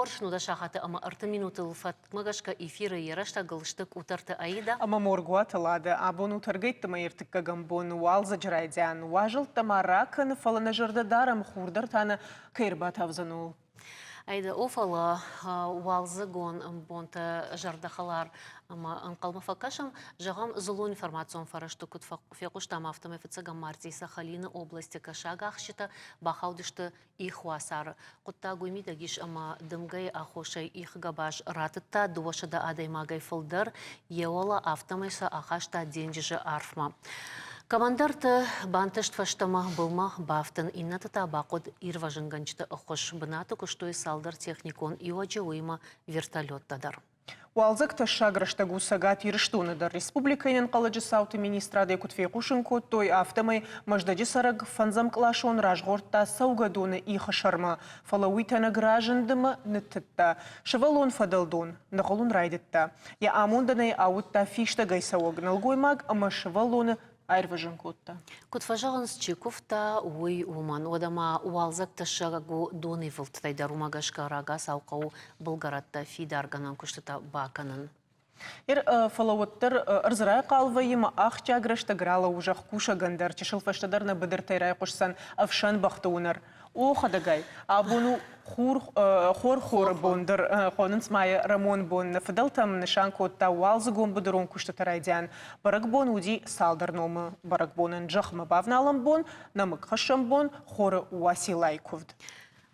Хорз, нудӕс сахаты ӕмӕ ӕртын минутыл фӕткмӕ гӕсгӕ эфиры йӕ рӕстӕгыл сты Къутӕрты Аидӕ. Ӕмӕ Моргуаты Лада. Абон у тӕргӕйтты мӕйы ӕртыккӕгӕм бон, уалдзӕджы райдиан. Уазӕлттӕ ма ракӕны, фӕлӕ нӕ зӕрдӕ дарӕм, хур дӕр та нӕ кӕй ӕрбатавдзӕн, ууыл. Аидӕ, о, фӕлӕ уалдзыгон бонтӕ зӕрдӕхӕлар ӕмӕ ӕнхъӕлмӕ фӕкӕсӕм. Зӕгъӕм, дзыллон информацион фӕрӕзты куыд фехъуыстам, афтӕмӕй фыццӕгӕм мартъи Сахалины областы кӕсагахсджытӕ бахаудысты их уацары. Хъуыддаг уый мидӕг ис, ӕмӕ дымгӕйы аххосӕй ихы гӕбаз ратыдта 200 адӕймагӕй фылдӕр, йӕ уӕлӕ афтӕмӕй сӕ ахаста денджызы арфмӕ. Кӕмӕндӕрты бантыст фӕстӕмӕ былмӕ бафтын, иннӕты та бахъуыд ирвӕзынгӕнджыты ӕххуыс. Бынаты куыстой цалдӕр техникон иуӕджы, уыимӕ вертолеттӕ дӕр. Уалдзӕг тӕссаг рӕстӕг у Цӕгат Ирыстоны дӕр. Республикӕйы ӕнӕнхъӕлӕджы цауты министрадӕй куыд фехъусын кодтой, афтӕмӕй Мӕздӕджы цӕрӕг фӕндзӕмкъласон разгъордта цӕугӕдоны ихы сӕрмӕ, фӕлӕ уый тӕнӕг разынд ӕмӕ ныттыдта. Сывӕллон фӕдӕлдон, ныгъуылын райдыдта. Йӕ амондӕн ӕй ауыдта фистӕгӕй цӕуӕг нӕлгоймаг ӕмӕ сывӕллоны аирвӕзын кодта. Куыд фӕзӕгъынц, чи куывта, уый уымӕн. Уӕдӕ ма уалдзӕг тӕссаг у донивылдтӕй дӕр, уымӕ гӕсгӕ рагацау хъӕуы былгӕрӕттӕ фидаргӕнӕн куыстытӕ бакӕнын. Фӕлӕ уӕддӕр ӕрдз райхъал вӕййы ӕмӕ ахсджиаг рӕстӕг ралӕууы зӕхкусӕгӕн дӕр, чысыл фӕстӕдӕр нӕ быдыртӕй райхъуысдзӕн ӕфсӕн бӕхты уынӕр. О, хӕдӕгай, абон у хур, хор-хоры бон дӕр, хонынц ма йӕ Рӕмон бон. Нӕ фыдӕлтӕм нысан кодта уалдзыгон быдырон куыстыты райдиан. Бӕрӕгбон уыди цалдӕр номы бӕрӕгбонӕн зӕхмӕ бавналӕн бон, нӕмыгхӕссӕн бон, хоры Уациллайы куывд.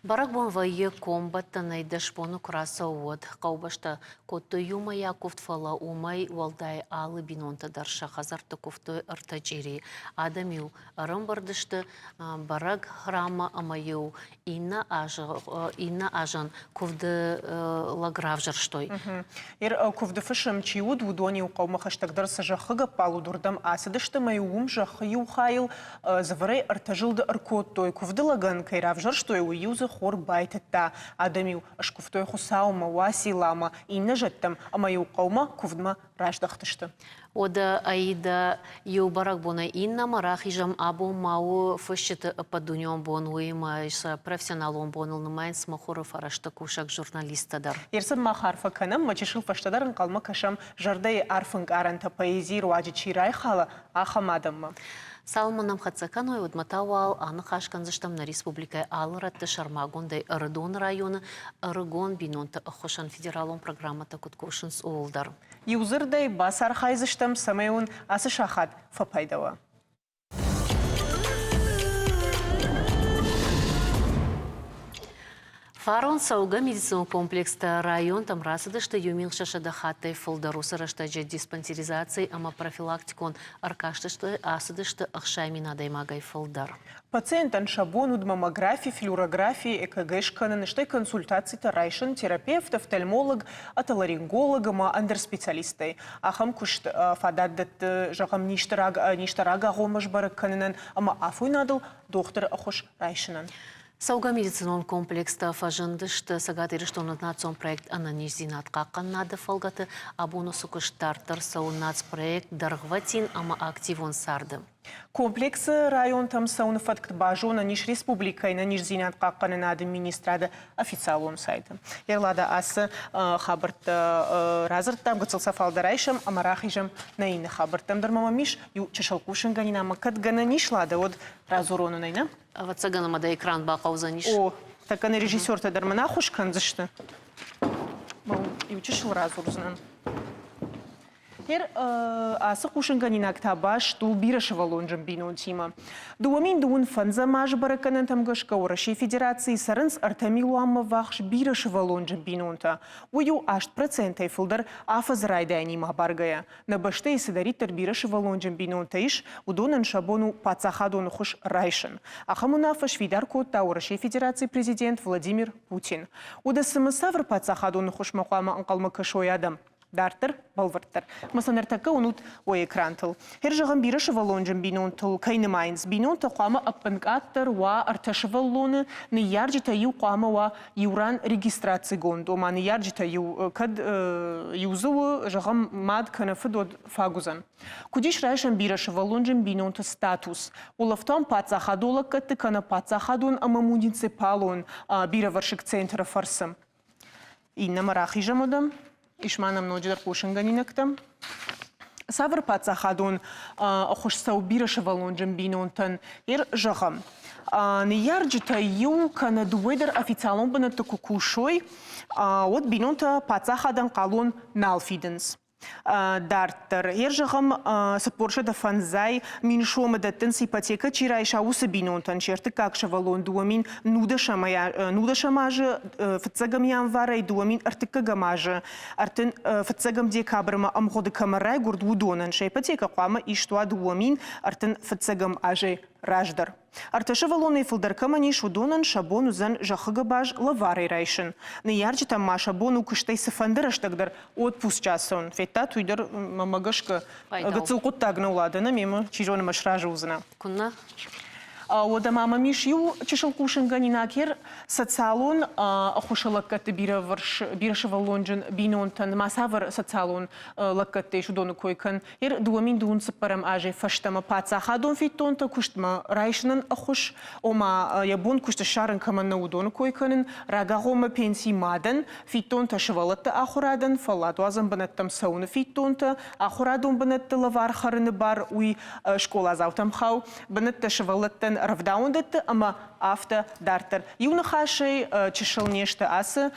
Бӕрӕгбон вӕййы комбӕттӕнӕй 10 боны куы рацӕуы, уӕд. Хъӕубӕстӕ кодтой иумӕйаг куывд, фӕлӕ уымӕй уӕлдай алы бинонтӕ дӕр сӕ хӕдзӕртты куывтой ӕртӕ чъири. Адӕм-иу ӕрӕмбырд сты бӕрӕг храммӕ ӕмӕ-иу иннӕ азы иннӕ азӕн куывды лӕг равзӕрстой. Куывды фысым чи уыд, уыдон-иу хъӕумӕ хӕстӕгдӕр цы зӕххы гӕппӕл уыд, уырдӕм ацыдысты ӕмӕ-иу уым зӕххы иу хайыл дзывырӕй ӕртӕ зылды ӕркодтой. Куывды лӕгӕн кӕй равзӕрстой, уый-иу дзы хор байтыдта. Адӕм-иу скуывтой Хуыцаумӕ, Уацилламӕ, иннӕ зӕдтӕм ӕмӕ-иу хъӕумӕ куывдмӕ раздӕхтысты. Уӕдӕ Аидӕ иу бӕрӕгбонӕй иннӕмӕ рахизӕм. Абон ма у фысджыты ӕппӕтдунеон бон, уыимӕ сӕ профессионалон боныл нымайынц мыхуыры фӕрӕзты кусӕг журналисттӕ дӕр. Ерсын мах арфӕ кӕнӕм, мӕ чысыл фӕстӕдӕр ӕнхъӕлмӕ кӕсӕм, зӕрдӕйы арф ӕнкъарӕнтӕ поэзийы руаджы чи райхала, ахӕм адӕммӕ. Цалынмӕ нӕм хӕццӕ кӕной, уӕдмӕ та уал аныхас кӕндзыстӕм нӕ республикӕйы алы рӕтты, сӕрмагондӕй Ӕрыдоны районы ӕрыгон бинонты ӕххуысӕн федералон программӕтӕ куыд кусынц, ууыл дӕр. Иу дзырдӕй бацархайдзыстӕм, цӕмӕй уын ацы сахат фӕпайда уа. Фарон цӕугӕ медицинон комплекстӕ районтӕм рацыдысты 1600 хаттӕй фылдӕр. Уыцы рӕстӕджы диспансеризаци ӕмӕ профилактикон ӕркастысты ацыдысты 60 000 адӕймагӕй фылдӕр. Пациентӕн сӕ бон уыд маммографи, флюорографи, ЭКГ скӕнын, стӕй консультацитӕ райсын терапевт, офтальмолог, отоларинголог ӕмӕ ӕндӕр специалисттӕй. Ахӕм куыст фадат дӕтты, зӕгъӕм, низтӕ рагагъоммӕ сбӕрӕг кӕнынӕн ӕмӕ афойнадыл дохтыры ӕххуыс райсынӕн. Цӕугӕ медицинон комплекстӕ фӕзындысты Цӕгат Ирыстоны национ проект Ӕнӕниздзинад хъахъхъӕнынады фӕлгӕты. Абон уыцы куыст дарддӕр цӕуы нацпроект Дӕргъвӕтин ӕмӕ активон царды. Комплексы районтӕм цӕуыны фӕтк базонӕн ис республикӕйы ӕнӕниздзинад хъахъхъӕнынады министрады официалон сайты. Ерлада ацы хабӕрттӕ радзырдтам, гыццыл сӕ фалдӕр айсӕм ӕмӕ рахизӕм нӕ иннӕ хабӕрттӕм дӕр. Мӕм ис иу чысыл хъусынгӕнинаг ӕмӕ кӕд гӕнӕн ис, Лада, уӕд радзурон ын ӕй, нӕ? Ӕвӕццӕгӕн ӕмӕ дӕ экран бахъӕудзӕнис. О, тӕккӕ нӕ режиссертӕ дӕр мын ӕххуыс кӕндзысты. Иу чысыл радзурдзынӕн. Ныр ацы хъусынгӕнинаг та баст у бирӕсывӕллонджын бинонтимӕ. 2025 азы бӕрӕггӕнӕнтӕм гӕсгӕ Уӕрӕсейы Федерацийы цӕрынц ӕртӕ милуанмӕ ввахс бирӕсывӕллонджын бинонтӕ. Уый у 8%-ӕй фылдӕр афӕдзы райдайӕнимӕ абаргӕйӕ. Нӕ бӕстӕйы цыдӕриддӕр бирӕсывӕллонджын бинонтӕ ис, уыдонӕн сӕ бон у паддзахадон ӕххуыс райсын. Ахӕм уынаффӕ сфидар кодта Уӕрӕсейы Федерацийы президент Владимир Путин. Уӕдӕ цымӕ цавӕр паддзахадон ӕххуысмӕ хъуамӕ ӕнхъӕлмӕ кӕсой адӕм? Дарддӕр бӕлвырддӕр. Ӕмӕ сӕ ныртӕккӕ уынут уӕ экрантыл. Хер зӕгъӕм, бирӕ сывӕллонджын бинонтыл кӕй нымайынц, бинонтӕ хъуамӕ ӕппынкъаддӕр уа ӕртӕ сывӕллоны, ныййарджытӕ иу хъуамӕ уа иу ран регистрацигонд, ома ныййарджытӕ иу кӕд иу дзы у, зӕгъӕм, мад кӕнӕ фыд, уӕд фаг уыдзӕн. Куыд ис райсӕн бирӕсывӕллонджын бинонты статус? Улӕфтуан паддзахадон лӕггӕдты кӕнӕ паддзахадон ӕмӕ муниципалон бирӕвӕрсыг центры фӕрцы. Иннӕмӕ рахизӕм уӕдӕ. Ис ма нӕм ноджыдӕр хъусынгӕнинӕгтӕ. Цавӕр паддзахадон ӕххуыс цӕуы бирӕсывӕллонджын бинонтӕн? Ер зӕгъӕм, ныййарджытӕй иу кӕнӕ дыууӕ дӕр официалон бынӕтты куы кусой, уӕд бинонтӕ паддзахадӕн хъалон нал фидынц. Дарддӕр, ер зӕгъӕм, 405 мин сомы дӕттынц ипотекӕ чи райса, уыцы бинонтӕн се ртыккаг сывӕллон 2019 азы фыццӕгӕм январӕй 2003 азы 35 декабрмӕ ӕмгъуыды кӕмӕ райгуырд, уыдонӕн сӕ ипотекӕ хъуамӕ ист уа 2035 азӕй раздӕр. Ӕртӕ сывӕллонӕй фылдӕр кӕмӕн ис, уыдонӕн сӕ бон уыдзӕн зӕххы гӕбаз лӕварӕй райсын. Ныййарджытӕн ма сӕ бон у куыстӕй цыфӕнды рӕстӕг дӕр отпуск ацӕуын. Федтат, уый дӕр мӕмӕ гӕсгӕ гыццыл хъуыддаг нӕу Ладӕ, нӕ мемӕ, чи зоны, мӕ сразы уыдзынӕ. Куыннӕ? Уӕдӕ ма мӕм ис иу чысыл хъусынгӕнинаг ер социалон ӕххуысы лӕггӕдты бирӕсывӕллонджын бинонтӕн ма цавӕр социалон лӕггӕдтӕ ис, уыдоны кой кӕн. Ер 2024 азӕй фӕстӕмӕ паддзахадон фиддонтӕ куыстмӕ райсынӕн ӕххуыс, ома йӕ бон куыст ссарын кӕмӕн нӕ, уыдоны кой кӕнын, рагагъоммӕ пенси мадӕн, фиддонтӕ сывӕллӕтты ахуырадӕн, фӕлладуадзӕн бынӕттӕм цӕуыны фиддонтӕ, ахуырадон бынӕтты лӕвар хӕрыны бар, уый скъоладзаутӕм хауы, бынӕттӕ сывӕллӕттӕн рӕвдауӕндӕтты ӕмӕ афтӕ дарддӕр. Иу ныхасӕй, чысыл не сты ацы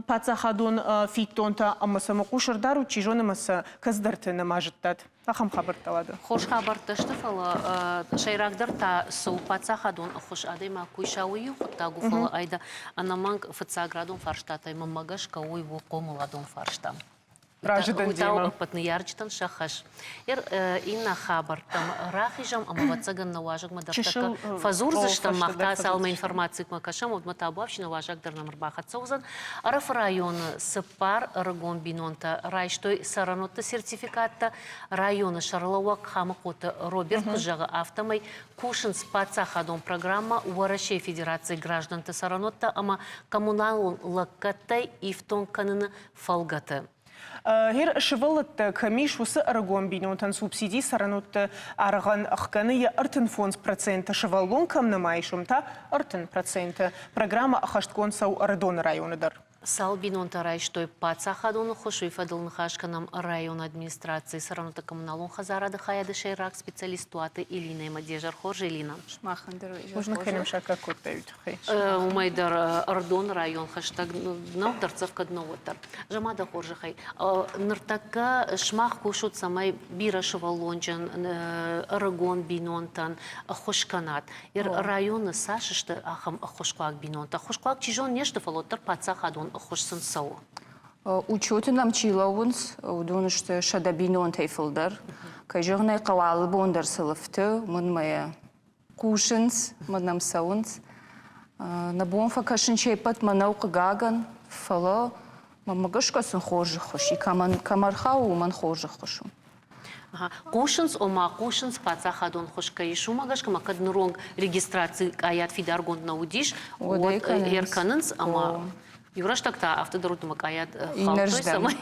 паддзахадон фиддонтӕ ӕмӕ сӕ мӕ хъус ӕрдарут, чи зоны ӕмӕ сӕ кӕцыдӕрты нӕма зыдтат. Ахӕм хабӕрттӕ Лада. Хорз хабӕрттӕ сты, фӕлӕ сӕйрагдӕр та цы у паддзахадон ӕххуыс адӕймаг куы иса, уый иу хъуыддаг у, фӕлӕ айда ӕнӕмӕнг фыццаградон фарстатӕй мӕнмӕ гӕсгӕ уый у хъомыладон фарста. Разы дӕн демӕ. Ӕппӕт ныййарджытӕн сӕ хӕс. Иннӕ хабӕрттӕм рахизӕм ӕмӕ ӕвӕццӕгӕн нӕ уазӕгмӕ дӕр тӕккӕ фӕдзурдзыстӕм. Мах та цалынмӕ информацимӕ кӕсӕм, уӕдмӕ табуафси нӕ уазӕг дӕр нӕм ӕрбахӕццӕ уыдзӕн. Ӕрӕфы районы цыппар ӕрыгон бинонтӕ райстой цӕрӕнуӕтты сертификаттӕ. Районы сӕргълӕууӕг Хамыхъоты Роберт куыд зӕгъы, афтӕмӕй кусынц паддзахадон программӕ Уӕрӕсейы Федерацийы граждӕнты цӕрӕнуӕттӕ ӕмӕ коммуналон лӕггӕдтӕй ифтонг кӕныны фӕлгӕты. Гъер сывӕллӕттӕ кӕм ис, уыцы ӕрыгон бинонтӕн субсиди цӕрӕнуӕтты аргъӕн ӕхгӕны йӕ 35%, сывӕллон кӕм нӕма ис, уым та 30%. Программӕ ӕххӕстгонд цӕуы Ӕрыдоны районы дӕр. Цал бинонтӕ райстой паддзахадон ӕххуыс, уый фӕдыл ныхас кӕнӕм районы администрацийы цӕрӕнуӕтты коммуналон хӕдзарады хайады сӕйраг специалист Туаты Элинӕимӕ. Де зӕр хорз, Элина. Сымахӕн дӕр Бузныг кӕнӕм саккаг кодтай, уый тыххӕй. Уымӕй дӕр Ӕрыдоны район хӕстӕг нӕу, дӕрддзӕф кӕд нӕу, уӕддӕр. Зӕгъ-ма дӕ хорзӕхӕй, ныртӕккӕ сымах кусут, цӕмӕй бирӕсывӕллонджын ӕрыгон бинонтӕн ӕххуыс кӕнат. Районы цас сты ахӕм ӕххуысхъуаг бинонтӕ? Ӕххуысхъуаг чи зоны не сты, фӕлӕ уӕддӕр паддзахадон ӕххуыс сын цӕуы. Учеты нӕм чи лӕууынц, уыдон сты 100 бинонтӕй фылдӕр. Кӕй зӕгъын ӕй хъӕуы, алы бон дӕр сыл ӕфты, уымӕн ӕмӕ хъусынц ӕмӕ нӕм цӕуынц. Нӕ бон фӕкӕсын се ппӕтмӕ нӕу, хъыгагӕн, фӕлӕ мӕнмӕ гӕсгӕ сын хорз ӕххуыс и. Кӕмӕн кӕм ӕрхауы, уымӕн хорз ӕххуыс у. Хъусынц, ома хъусынц, паддзахадон хуыз кӕй ис, уымӕ гӕсгӕ ма кӕд ныронг регистраци къайад фидаргонд нӕ уыдис, уӕд ӕркӕнынц ӕмӕ иу рӕстӕг та афтӕ дӕр уыд ӕмӕ къайад хаудтой, цӕмӕй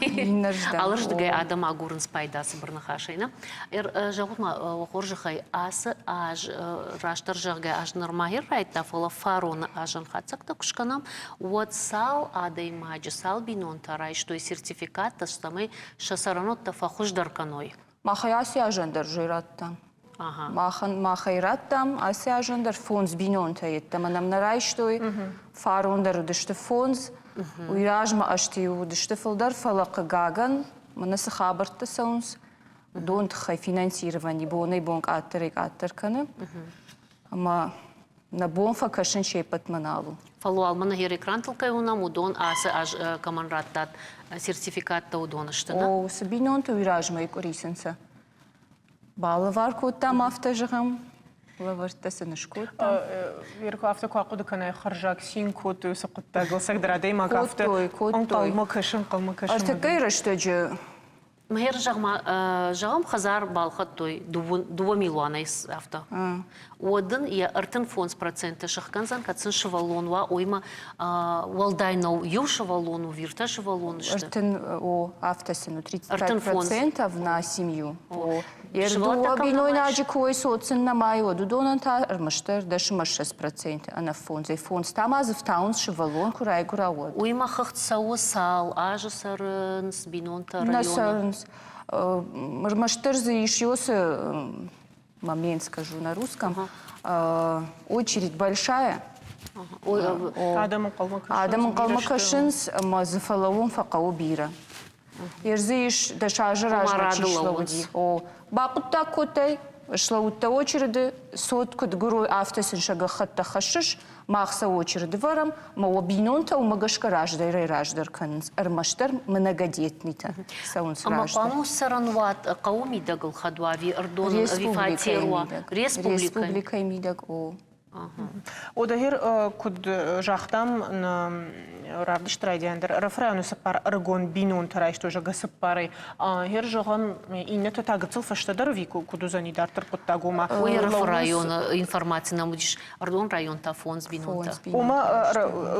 алырздыгӕй адӕм агурынц пайда цыбыр ныхасӕй. Нӕ? Зӕгъут-ма, уӕ хорзӕхӕй, ацы аз, растдӕр зӕгъгӕ, аз нырма райдта, фӕлӕ фароны азӕн хатдзӕгтӕ куы скӕнӕм, уӕд цал адӕймаджы, цал бинонтӕ райстой сертификаттӕ, цӕмӕй сӕ цӕрӕнуӕттӕ фӕхуыздӕр кӕной? Махӕй аци азӕн дӕр зӕй радтам. Махӕн махӕй радтам аци азӕн дӕр фондз бинонтӕ йеддӕмӕ нӕм нӕ райстой. Фарон дӕр уыдысты фондз. Уый размӕ ӕзты уыдысты фылдӕр, фӕлӕ хъыгагӕн, мӕнӕ цы хабӕрттӕ цӕуынц, уыдон тыххӕй финансировани бонӕй-бон къаддӕрӕй-къаддӕр кӕны. Ӕмӕ нӕ бон фӕкӕсын се ппӕтмӕ нал у. Фӕлӕ уал мын экрантыл кӕй уынӕм, уыдон ацы аз кӕмӕн радтат сертификаттӕ, уыдон сты, нӕ? О, цы бинонты уый размӕ къуыри сын сӕ балӕвар кодтам, афтӕ зӕгъӕм. Лӕвӕрттӕ сын скодтам. Верка, афтӕ куы ахъуыды кӕнай, хӕрзаг цин кодтой уыцы хъуыддагыл, цӕгдӕр адӕймаг афтӕ кодтой, кодтой. ӕнхъӕлмӕ кӕсы, ӕнхъӕлмӕ кӕсы. Ӕртыккӕй рӕстӕджы Мӕхер зӕгъ-ма, зӕгъӕм, хӕдзар балхӕдтой дыууӕ милуанӕй афтӕ. Уӕд ын йӕ 35% сыхгӕндзӕн, кӕд сын сывӕллон уа, уыимӕ уӕлдай нӕу иу сывӕллон у, ӕртӕ сывӕллоны сты. Ӕртын, о, афтӕ сын у, 35% на семью. О. Дыууӕ бинойнаджы кой цот сын нӕма уӕд, уыдонӕн та ӕрмӕстдӕр 10,20% ӕнӕ фондзӕй. Фондз та ма дзы фтауынц сывӕллон куы райгуыра, уӕд. Уыимӕ хыгъд цӕуы цал азы цӕрынц бинонтӕ районы? Нӕ цӕрынц. Ӕрмӕстдӕр дзы ис уыцы момент, скажу на русском, очередь большая. Адӕм ӕнхъӕлмӕ кӕсынц. Адӕм ӕнхъӕлмӕ кӕсынц, ӕмӕ дзы фӕлӕууын фӕхъӕуы бирӕ. Йе дзы ис 10 азы размӕ чи слӕууыди. О, бахъуыддаг кодтай, слӕудтӕ очереды, цот куыд гуырой, афтӕ сын сӕ гӕххӕттӕ хӕссыс, мах сӕ очереды вӕрӕм, ӕмӕ уӕ бинонтӕ уымӕ гӕсгӕ раздӕрӕй-раздӕр кӕнынц, ӕрмӕстдӕр многодетныйтӕ цӕуынц Ӕмӕ раздӕр. хъуамӕ цӕрӕнуат хъӕуы мидӕг ӕлхӕд уа ӕви ӕрдоны, ӕви фатер уа? Республикӕйы. Республикӕйы мидӕг, о. Одагер, куыд загътам, равдыст райдиан дӕр Ӕрӕфы цыппар ӕрыгон бинонтӕ райстой, зӕгъгӕ, цыппарӕй. Гъер зӕгъӕм, иннӕтӕ та гыццыл фӕстӕдӕр ӕви куыд уыдзӕни дарддӕр хъуыддаг, ома Ой, Ӕрӕфы районы информаци нӕм уыдис, Ӕрыдон район та фондз бинонтӕ. Ома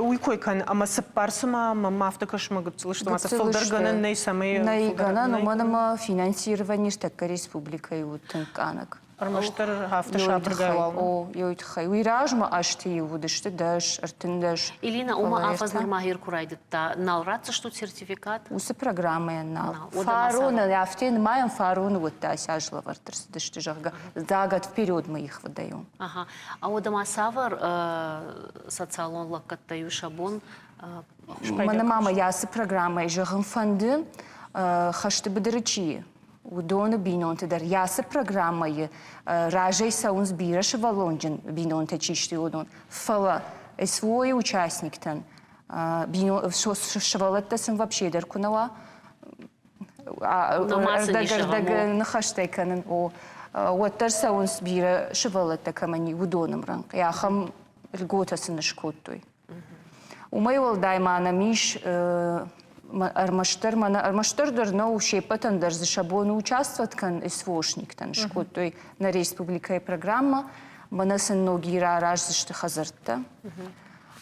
уый кой кӕн, ӕмӕ цыппар цыма мӕм афтӕ кӕсы, мӕ гыццыл сты, фылдӕр гӕнӕн нӕй, цӕмӕй Нӕй гӕнӕн, уымӕн ӕмӕ финансирование тӕккӕ республикӕйы у тынг къанӕг. Ӕрмӕстдӕр афтӕ сабыргай уал. О, йой тыххӕй. Уый размӕ азты-иу уыдысты 10, 13. Элина, уымӕ афӕдз нырма гъер куы райдыдта, нал ратдзыстут сертификат? Уыцы программӕйӕн нал. Фароны, афтӕ нымайӕм, фароны уӕдта ацы аз лӕвӕрд ӕрцыдысты, зӕгъгӕ, за год вперед мы их выдаем. Ага. А уӕдӕ ма цавӕр социалон лӕггӕдтӕ у сӕ бон? Мӕнӕ ма мӕ ацы программӕйы зӕгъын фӕнды, хӕсты быдыры чи уыдоны бинонты дӕр ацы программӕйы разӕй цӕуынц бирӕ сывӕллонджын бинонтӕ чи сты, уыдон. Фӕлӕ СВО-йы участниктӕн сывӕллӕттӕ сын вообще дӕр куы нӕ уа, ӕрдӕг-ӕрдӕг ныхӕстӕй кӕнын, о, уӕддӕр цӕуынц бирӕ сывӕллӕттӕ кӕмӕн и, уыдоны мрӕнхъ. Ахӕм льготӕ сын скодтой. Уымӕй уӕлдай ма нӕм ис ӕрмӕстдӕр мӕнӕ ӕрмӕстдӕр дӕр нӕу, се ппӕтӕн дӕр дзы сӕ бон у участвовать кӕн СВОшниктӕн скодтой нӕ республикӕйы программӕ, мӕнӕ сын Ногиры араздзысты хӕдзӕрттӕ.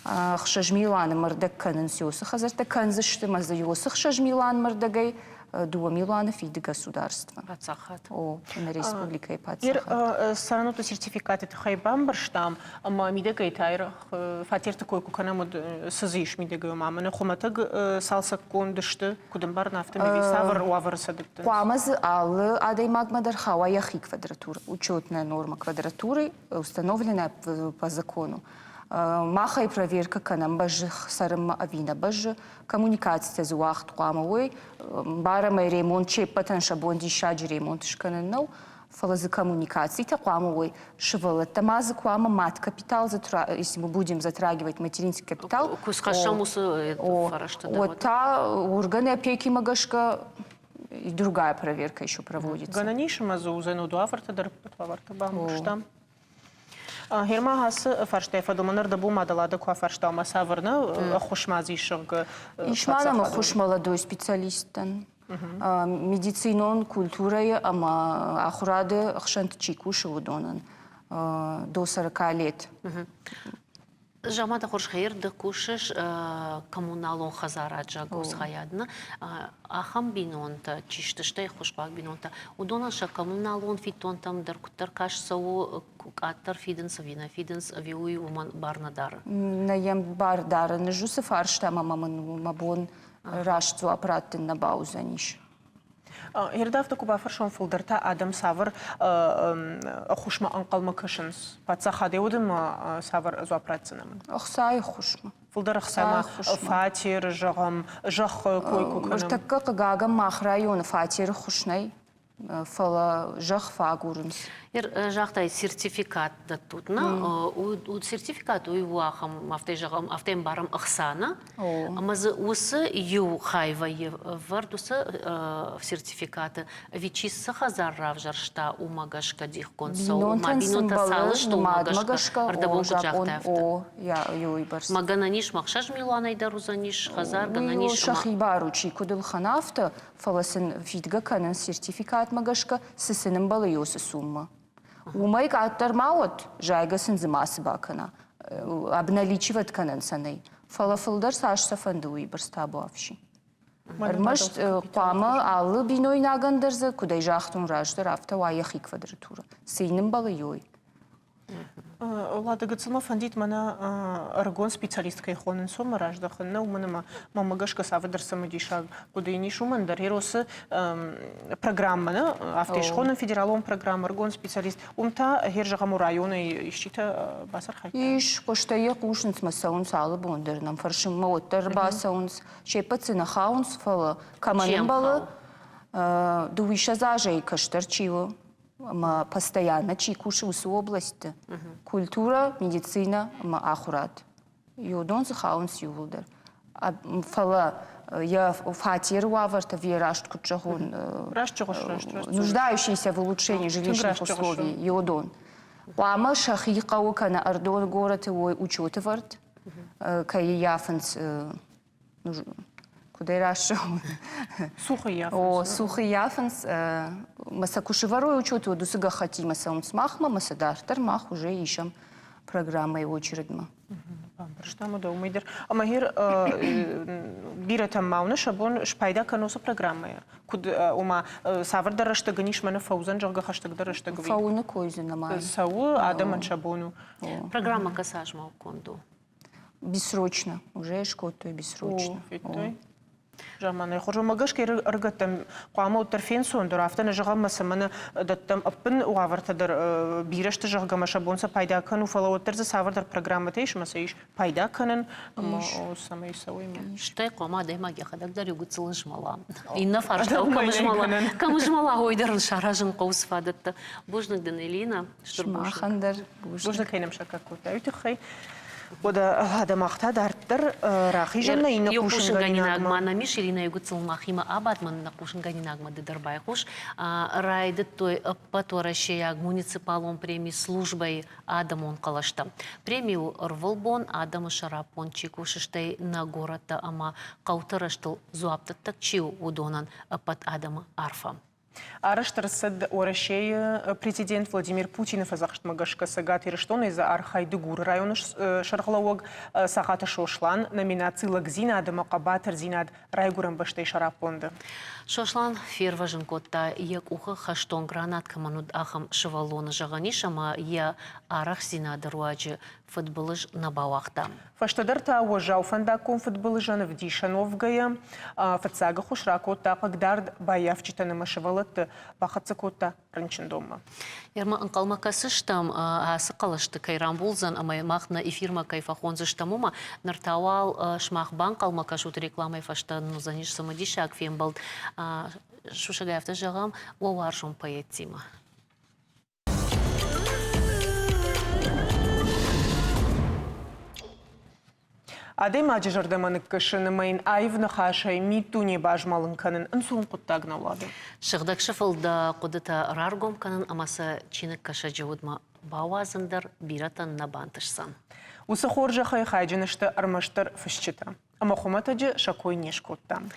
6 милуаны мӕрдӕг кӕнынц уыцы хӕдзӕрттӕ, кӕндзысты мӕ дзы уыцы 6 милуан мӕрдӕгӕй 2 милуаны фиды государство. Паддзахад. О, нӕ республикӕйы паддзахад. Цӕрӕнуӕтты сертификаты тыххӕй бамбӕрстам, ӕмӕ мидӕгӕй та фатерты кой куы кӕнӕм, уӕд цы дзы ис мидӕгӕй, ома мӕнӕ хуымӕтӕг цалцӕггонд сты, куыд ӕмбарын, афтӕ ӕви цавӕр уавӕры сӕ дӕттынц? Хъуамӕ дзы алы адӕймагмӕ дӕр хауа йӕхи квадратура. Учетная норма квадратуры установленная по закону. Мах ӕй проверка кӕнӕм, бӕззы цӕрынмӕ ӕви нӕ бӕззы. Коммуникацитӕ дзы уагъд хъуамӕ уой. Барӕм ӕй ремонт се ппӕтӕн сӕ бон диссаджы ремонт скӕнын нӕу, фӕлӕ дзы коммуникацитӕ хъуамӕ уой. Сывӕллӕттӕ ма дзы хъуамӕ мад-капитал, если мы будем затрагивать материнский капитал, Куы схӕссӕм уыцы фӕрӕзтӕ дӕр. Уӕд та органы опекимӕ гӕсгӕ и другая проверка еще проводится. Гӕнӕн ис ӕмӕ дзы уыдзӕн уавӕртӕ дӕр, ӕппӕт уавӕртӕ бамбӕрстам. Герма ацы фарстайы фӕдыл мӕн ӕрдӕбон мадӕлады куы афарста, ӕмӕ цавӕр нӕ ӕххуыс ма дзы ис, зӕгъгӕ. Ис ма нӕм ӕххуыс молодой специалисттӕн. Медицинон культурӕйы ӕмӕ ахуырады ӕхсӕнты чи кусы, уыдонӕн до 40 лет. Заманты хорз ды кусыс коммуналон хӕдзарад Жагос-хайадны. Ахӕм бинонтӕ, чи сты, стӕй ӕххуысхъуаг бинонтӕ, уыдонӕн сӕ коммуналон фиддонтӕм дӕр куыддӕр каст цӕуы, къаддӕр фидынц ӕви нӕ фидынц, ӕви уый уымӕн бар нӕ дары? Нӕ йӕм бар дары. Низ уыцы фарстамӕ ӕмӕ мын мӕ бон раст дзуапп раттын нӕ бауыдзӕнис. Ердӕфты куы бафӕрсон, фылдӕр та адӕм цавӕр ӕххуысмӕ ӕнхъӕлмӕ кӕсынц? Паддзахадӕй уыдонмӕ цавӕр дзуапп ратдзынӕ мын? Ӕхцайы ӕххуысмӕ. Фылдӕр ӕхцамӕ фатер, зӕгъӕм, зӕххы кой куы кӕнӕм. Ныртӕккӕ, хъыгагӕн, мах районы фатеры ххуыс нӕй. Фӕлӕ зӕхх фӕагурынц. Загътай, сертификат дӕттут, нӕ? Сертификат уый у ахӕм, афтӕ зӕгъӕм, афтӕ ӕмбарӕм ӕхца, нӕ? Ӕмӕ дзы уыцы иу хай вӕййы вӕрд уыцы сертификаты, ӕви чи цы хӕдзар равзӕрста, уымӕ гӕсгӕ дихгонд цӕуы? Ома бинонтӕ цал сты, уымӕ гӕсгӕ, ӕрдӕбон куыд загътай, афтӕ. О, уыйбӕрц. Ма гӕнӕн ис, ма 6 милуанӕй дӕр уыдзӕнис хӕдзар, гӕнӕн ис. Сӕхи бар у, чи куыд ӕлхӕна, афтӕ, фӕлӕ сын фидгӕ кӕнынц сертификатмӕ гӕсгӕ, цы сын ӕмбӕлы уыцы суммӕ. Уымӕй къаддӕр ма уӕд, зайгӕ сын дзы мацы бакӕна, обналичивать кӕнӕн сӕ нӕй, фӕлӕ фылдӕр цас сӕ фӕнды, уыйбӕрц табуафси. Ӕрмӕст хъуамӕ алы бинойнагӕн дӕр дзы, куыд ӕй загътон раздӕр, афтӕ уа йӕхи квадратурӕ. Цы йын ӕмбӕлы, уый. Лада, гыццыл мӕ фӕндид мӕнӕ ӕрыгон специалист кӕй хонынц, уымӕ раздӕхын. Нӕ, уымӕн ӕмӕ мӕнмӕ гӕсгӕ цавӕрдӕр цымыдисаг хъуыды йын ис уымӕн дӕр. Еросы программӕ, нӕ, афтӕ схонын федералон программӕ ӕрыгон специалист. Уым та, гъер зӕгъӕм, районӕй исчитӕ бацархайдта? Ис, хъустӕй йӕ хъусынц мӕ цӕуынц алы бон дӕр нӕм фӕрсынмӕ уӕддӕр бацӕуынц. Се ппӕт дзы нӕ хауынц, фӕлӕ кӕмӕн ӕмбӕлы, дыууиссӕдз азӕй кӕстӕр чи у, ӕмӕ постоянно чи кусы, уыцы областты культурӕ, медицинӕ ӕмӕ ахуырад. Уыдон дзы хауынц иууылдӕр. Фӕлӕ йӕ фатеры уавӕртӕ ӕви раст куыд зӕгъон, раст зӕгъыс, раст, раст. Нуждающиеся в улучшении жилищных условий, уыдон. Хъуамӕ сӕхи хъӕуы кӕнӕ ӕрдон горӕты уой учеты вӕрд, кӕй ййафынц куыдӕй раст зӕгъон? Цух ӕййафынц. О, цух ӕййафынц. Мӕ сӕ куы сывӕрой учеты, уӕд уыцы гӕххӕттимӕ цӕуынц махмӕ, мӕ сӕ дарддӕр мах уже исӕм программӕйы очередмӕ. Бамбӕрстам уыдон уымӕй дӕр. Ӕмӕ гъер бирӕтӕм ма уыны сӕ бон спайда кӕнын уыцы программӕйӕ? Куыд, ома, цавӕрдӕр рӕстӕг ын ис, мӕнӕ фӕуыдзӕн, зӕгъгӕ, хӕстӕгдӕр рӕстӕг. Фӕуыны кой дзы нӕма. Цӕуы, адӕмӕн сӕ бон у. Программӕ кӕцы азмӕ конд у? Бессрочно. Уже скодтой бессрочно. О, федтой. Заманай хорз. Уымӕ гӕсгӕ ӕрыгӕттӕм хъуамӕ уӕддӕр фенцондӕр, афтӕ нӕ зӕгъӕм, ӕмӕ цӕмӕн дӕттӕм ӕппын уавӕртӕ дӕр бирӕ сты, зӕгъгӕ, ӕмӕ сӕ бон сӕ пайда кӕнын у, фӕлӕ уӕддӕр дзы цавӕрдӕр программӕтӕ ис ӕмӕ сӕ ис пайда кӕнын, ӕмӕ цӕмӕй цӕуой. Стӕй хъуамӕ адӕймаг йӕхӕдӕг дӕр иу гыццыл змӕла. Иннӕ фарстау кӕм змӕла, кӕм змӕла, уый дӕр ын саразын хъӕуы цы фадӕттӕ. Бузныг дын, Элина. Стыр бузныг. Махӕн дӕр бузныг. Кӕй нӕм саккаг кодтай, уый тыххӕй. Уӕдӕ адӕм та дарддӕр рахизӕн нӕ иннӕ Иу хъусынгӕнинаг ма нӕм ис, Иринӕ гыццыл махимӕ абад, мӕн нӕ хъусынгӕнинагмӕ ды дӕр байхъус. Райдыдтой ӕппӕтуӕрӕсейаг муниципалон преми службӕйы адӕмон хъӕлӕстӕ. Преми у ӕрвылбон адӕмы сӕраппонд чи кусы, стӕй нӕ горӕттӕ ӕмӕ хъӕуты рӕзтыл дзуапдӕттӕг чи у, уыдонӕн ӕппӕт адӕмы арфӕ. Арӕзт ӕрцыд Уӕрӕсейы президент Владимир Путины фӕдзӕхстмӕ гӕсгӕ Цӕгат Ирыстонӕй дзы архайд Дыгуры районы сӕргълӕууӕг Сахаты Сослан номинаци «Лӕгдзинад ӕмӕ хъӕбатырдзинад райгуырӕн бӕстӕйы сӕраппонд». Сослан фервӕзын кодта йӕ къухы хӕстон гранат кӕмӕн уыд, ахӕм сывӕллоны зӕгъӕн ис, ӕмӕ йӕ арӕхстдзинады руаджы фыдбылыз нӕ бауагъта. Фӕстӕдӕр та уӕззау фӕндаггон фыдбылызӕн ӕвдисӕн уӕвгӕйӕ, фыццаг ӕххуыс ракодта хъыгдард баййафджытӕн ӕмӕ сывӕллӕтты бахӕццӕ кодта рынчындонмӕ. Ерма ӕнхъӕлмӕ кӕсыстӕм, ацы хъӕлӕсты кӕй рамбулдзӕн ӕмӕ мах нӕ эфирмӕ кӕй фӕхондзыстӕм, уымӕ. Ныр та уал сымах банхъӕлмӕ кӕсут рекламӕйы фӕстӕ нын уыдзӕнис цымыдисаг фембӕлд. Сусӕгӕй афтӕ зӕгъӕм, уӕ уарзон поэттимӕ. Адӕймаджы зӕрдӕмӕ ныккӕсын ӕмӕ йын аив ныхасӕй миддуне базмӕлын кӕнын ӕнцон хъуыддаг нӕу уӕдӕ. Сыгъдӕг сыфыл дӕ хъуыдытӕ раргом кӕнын ӕмӕ сӕ чиныгкӕсӕджы удмӕ бауадзын дӕр бирӕтӕн нӕ бантысдзӕн. Уыцы хорзӕхӕй хайджын сты ӕрмӕстдӕр фысджытӕ. Ӕмӕ хуымӕтӕджы сӕ кой не скодтам.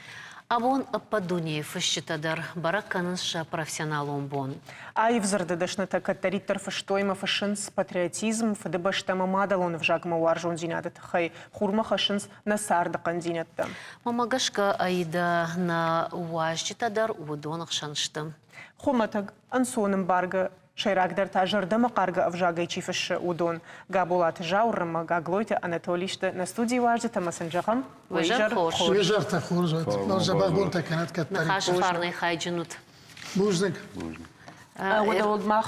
Абон ӕппӕт дунейы фысджытӕ дӕр бӕрӕг кӕнынц сӕ профессионалон бон. Аив дзырды дӕснытӕ кӕддӕриддӕр фыстой ӕмӕ фыссынц патриотизм, фыдыбӕстӕ ӕмӕ мадӕлон ӕвзагмӕ уарзондзинады тыххӕй, хурмӕ хӕссынц нӕ царды хъӕндзинӕдтӕ. Мӕнмӕ гӕсгӕ, Аидӕ нӕ уазджытӕ дӕр уыдоны хсӕн сты. Хуымӕтӕг, ӕнцонӕмбаргӕ Сӕйрагдӕр та зӕрдӕмӕхъаргӕ ӕвзагӕй чи фыссы, уыдон. Габолаты Зауыр ӕмӕ Гаглойты Анатолий сты нӕ студийы уазджытӕ ӕмӕ сын зӕгъӕм, уӕ изӕр хорз. Уе изӕртӕ хорз уӕд. Ныр дзӕбӕх бонтӕ кӕнӕд кӕддӕриддӕр. Ныхасы фарнӕй хайджын ут. Бузныг. Уӕдӕ уӕд мах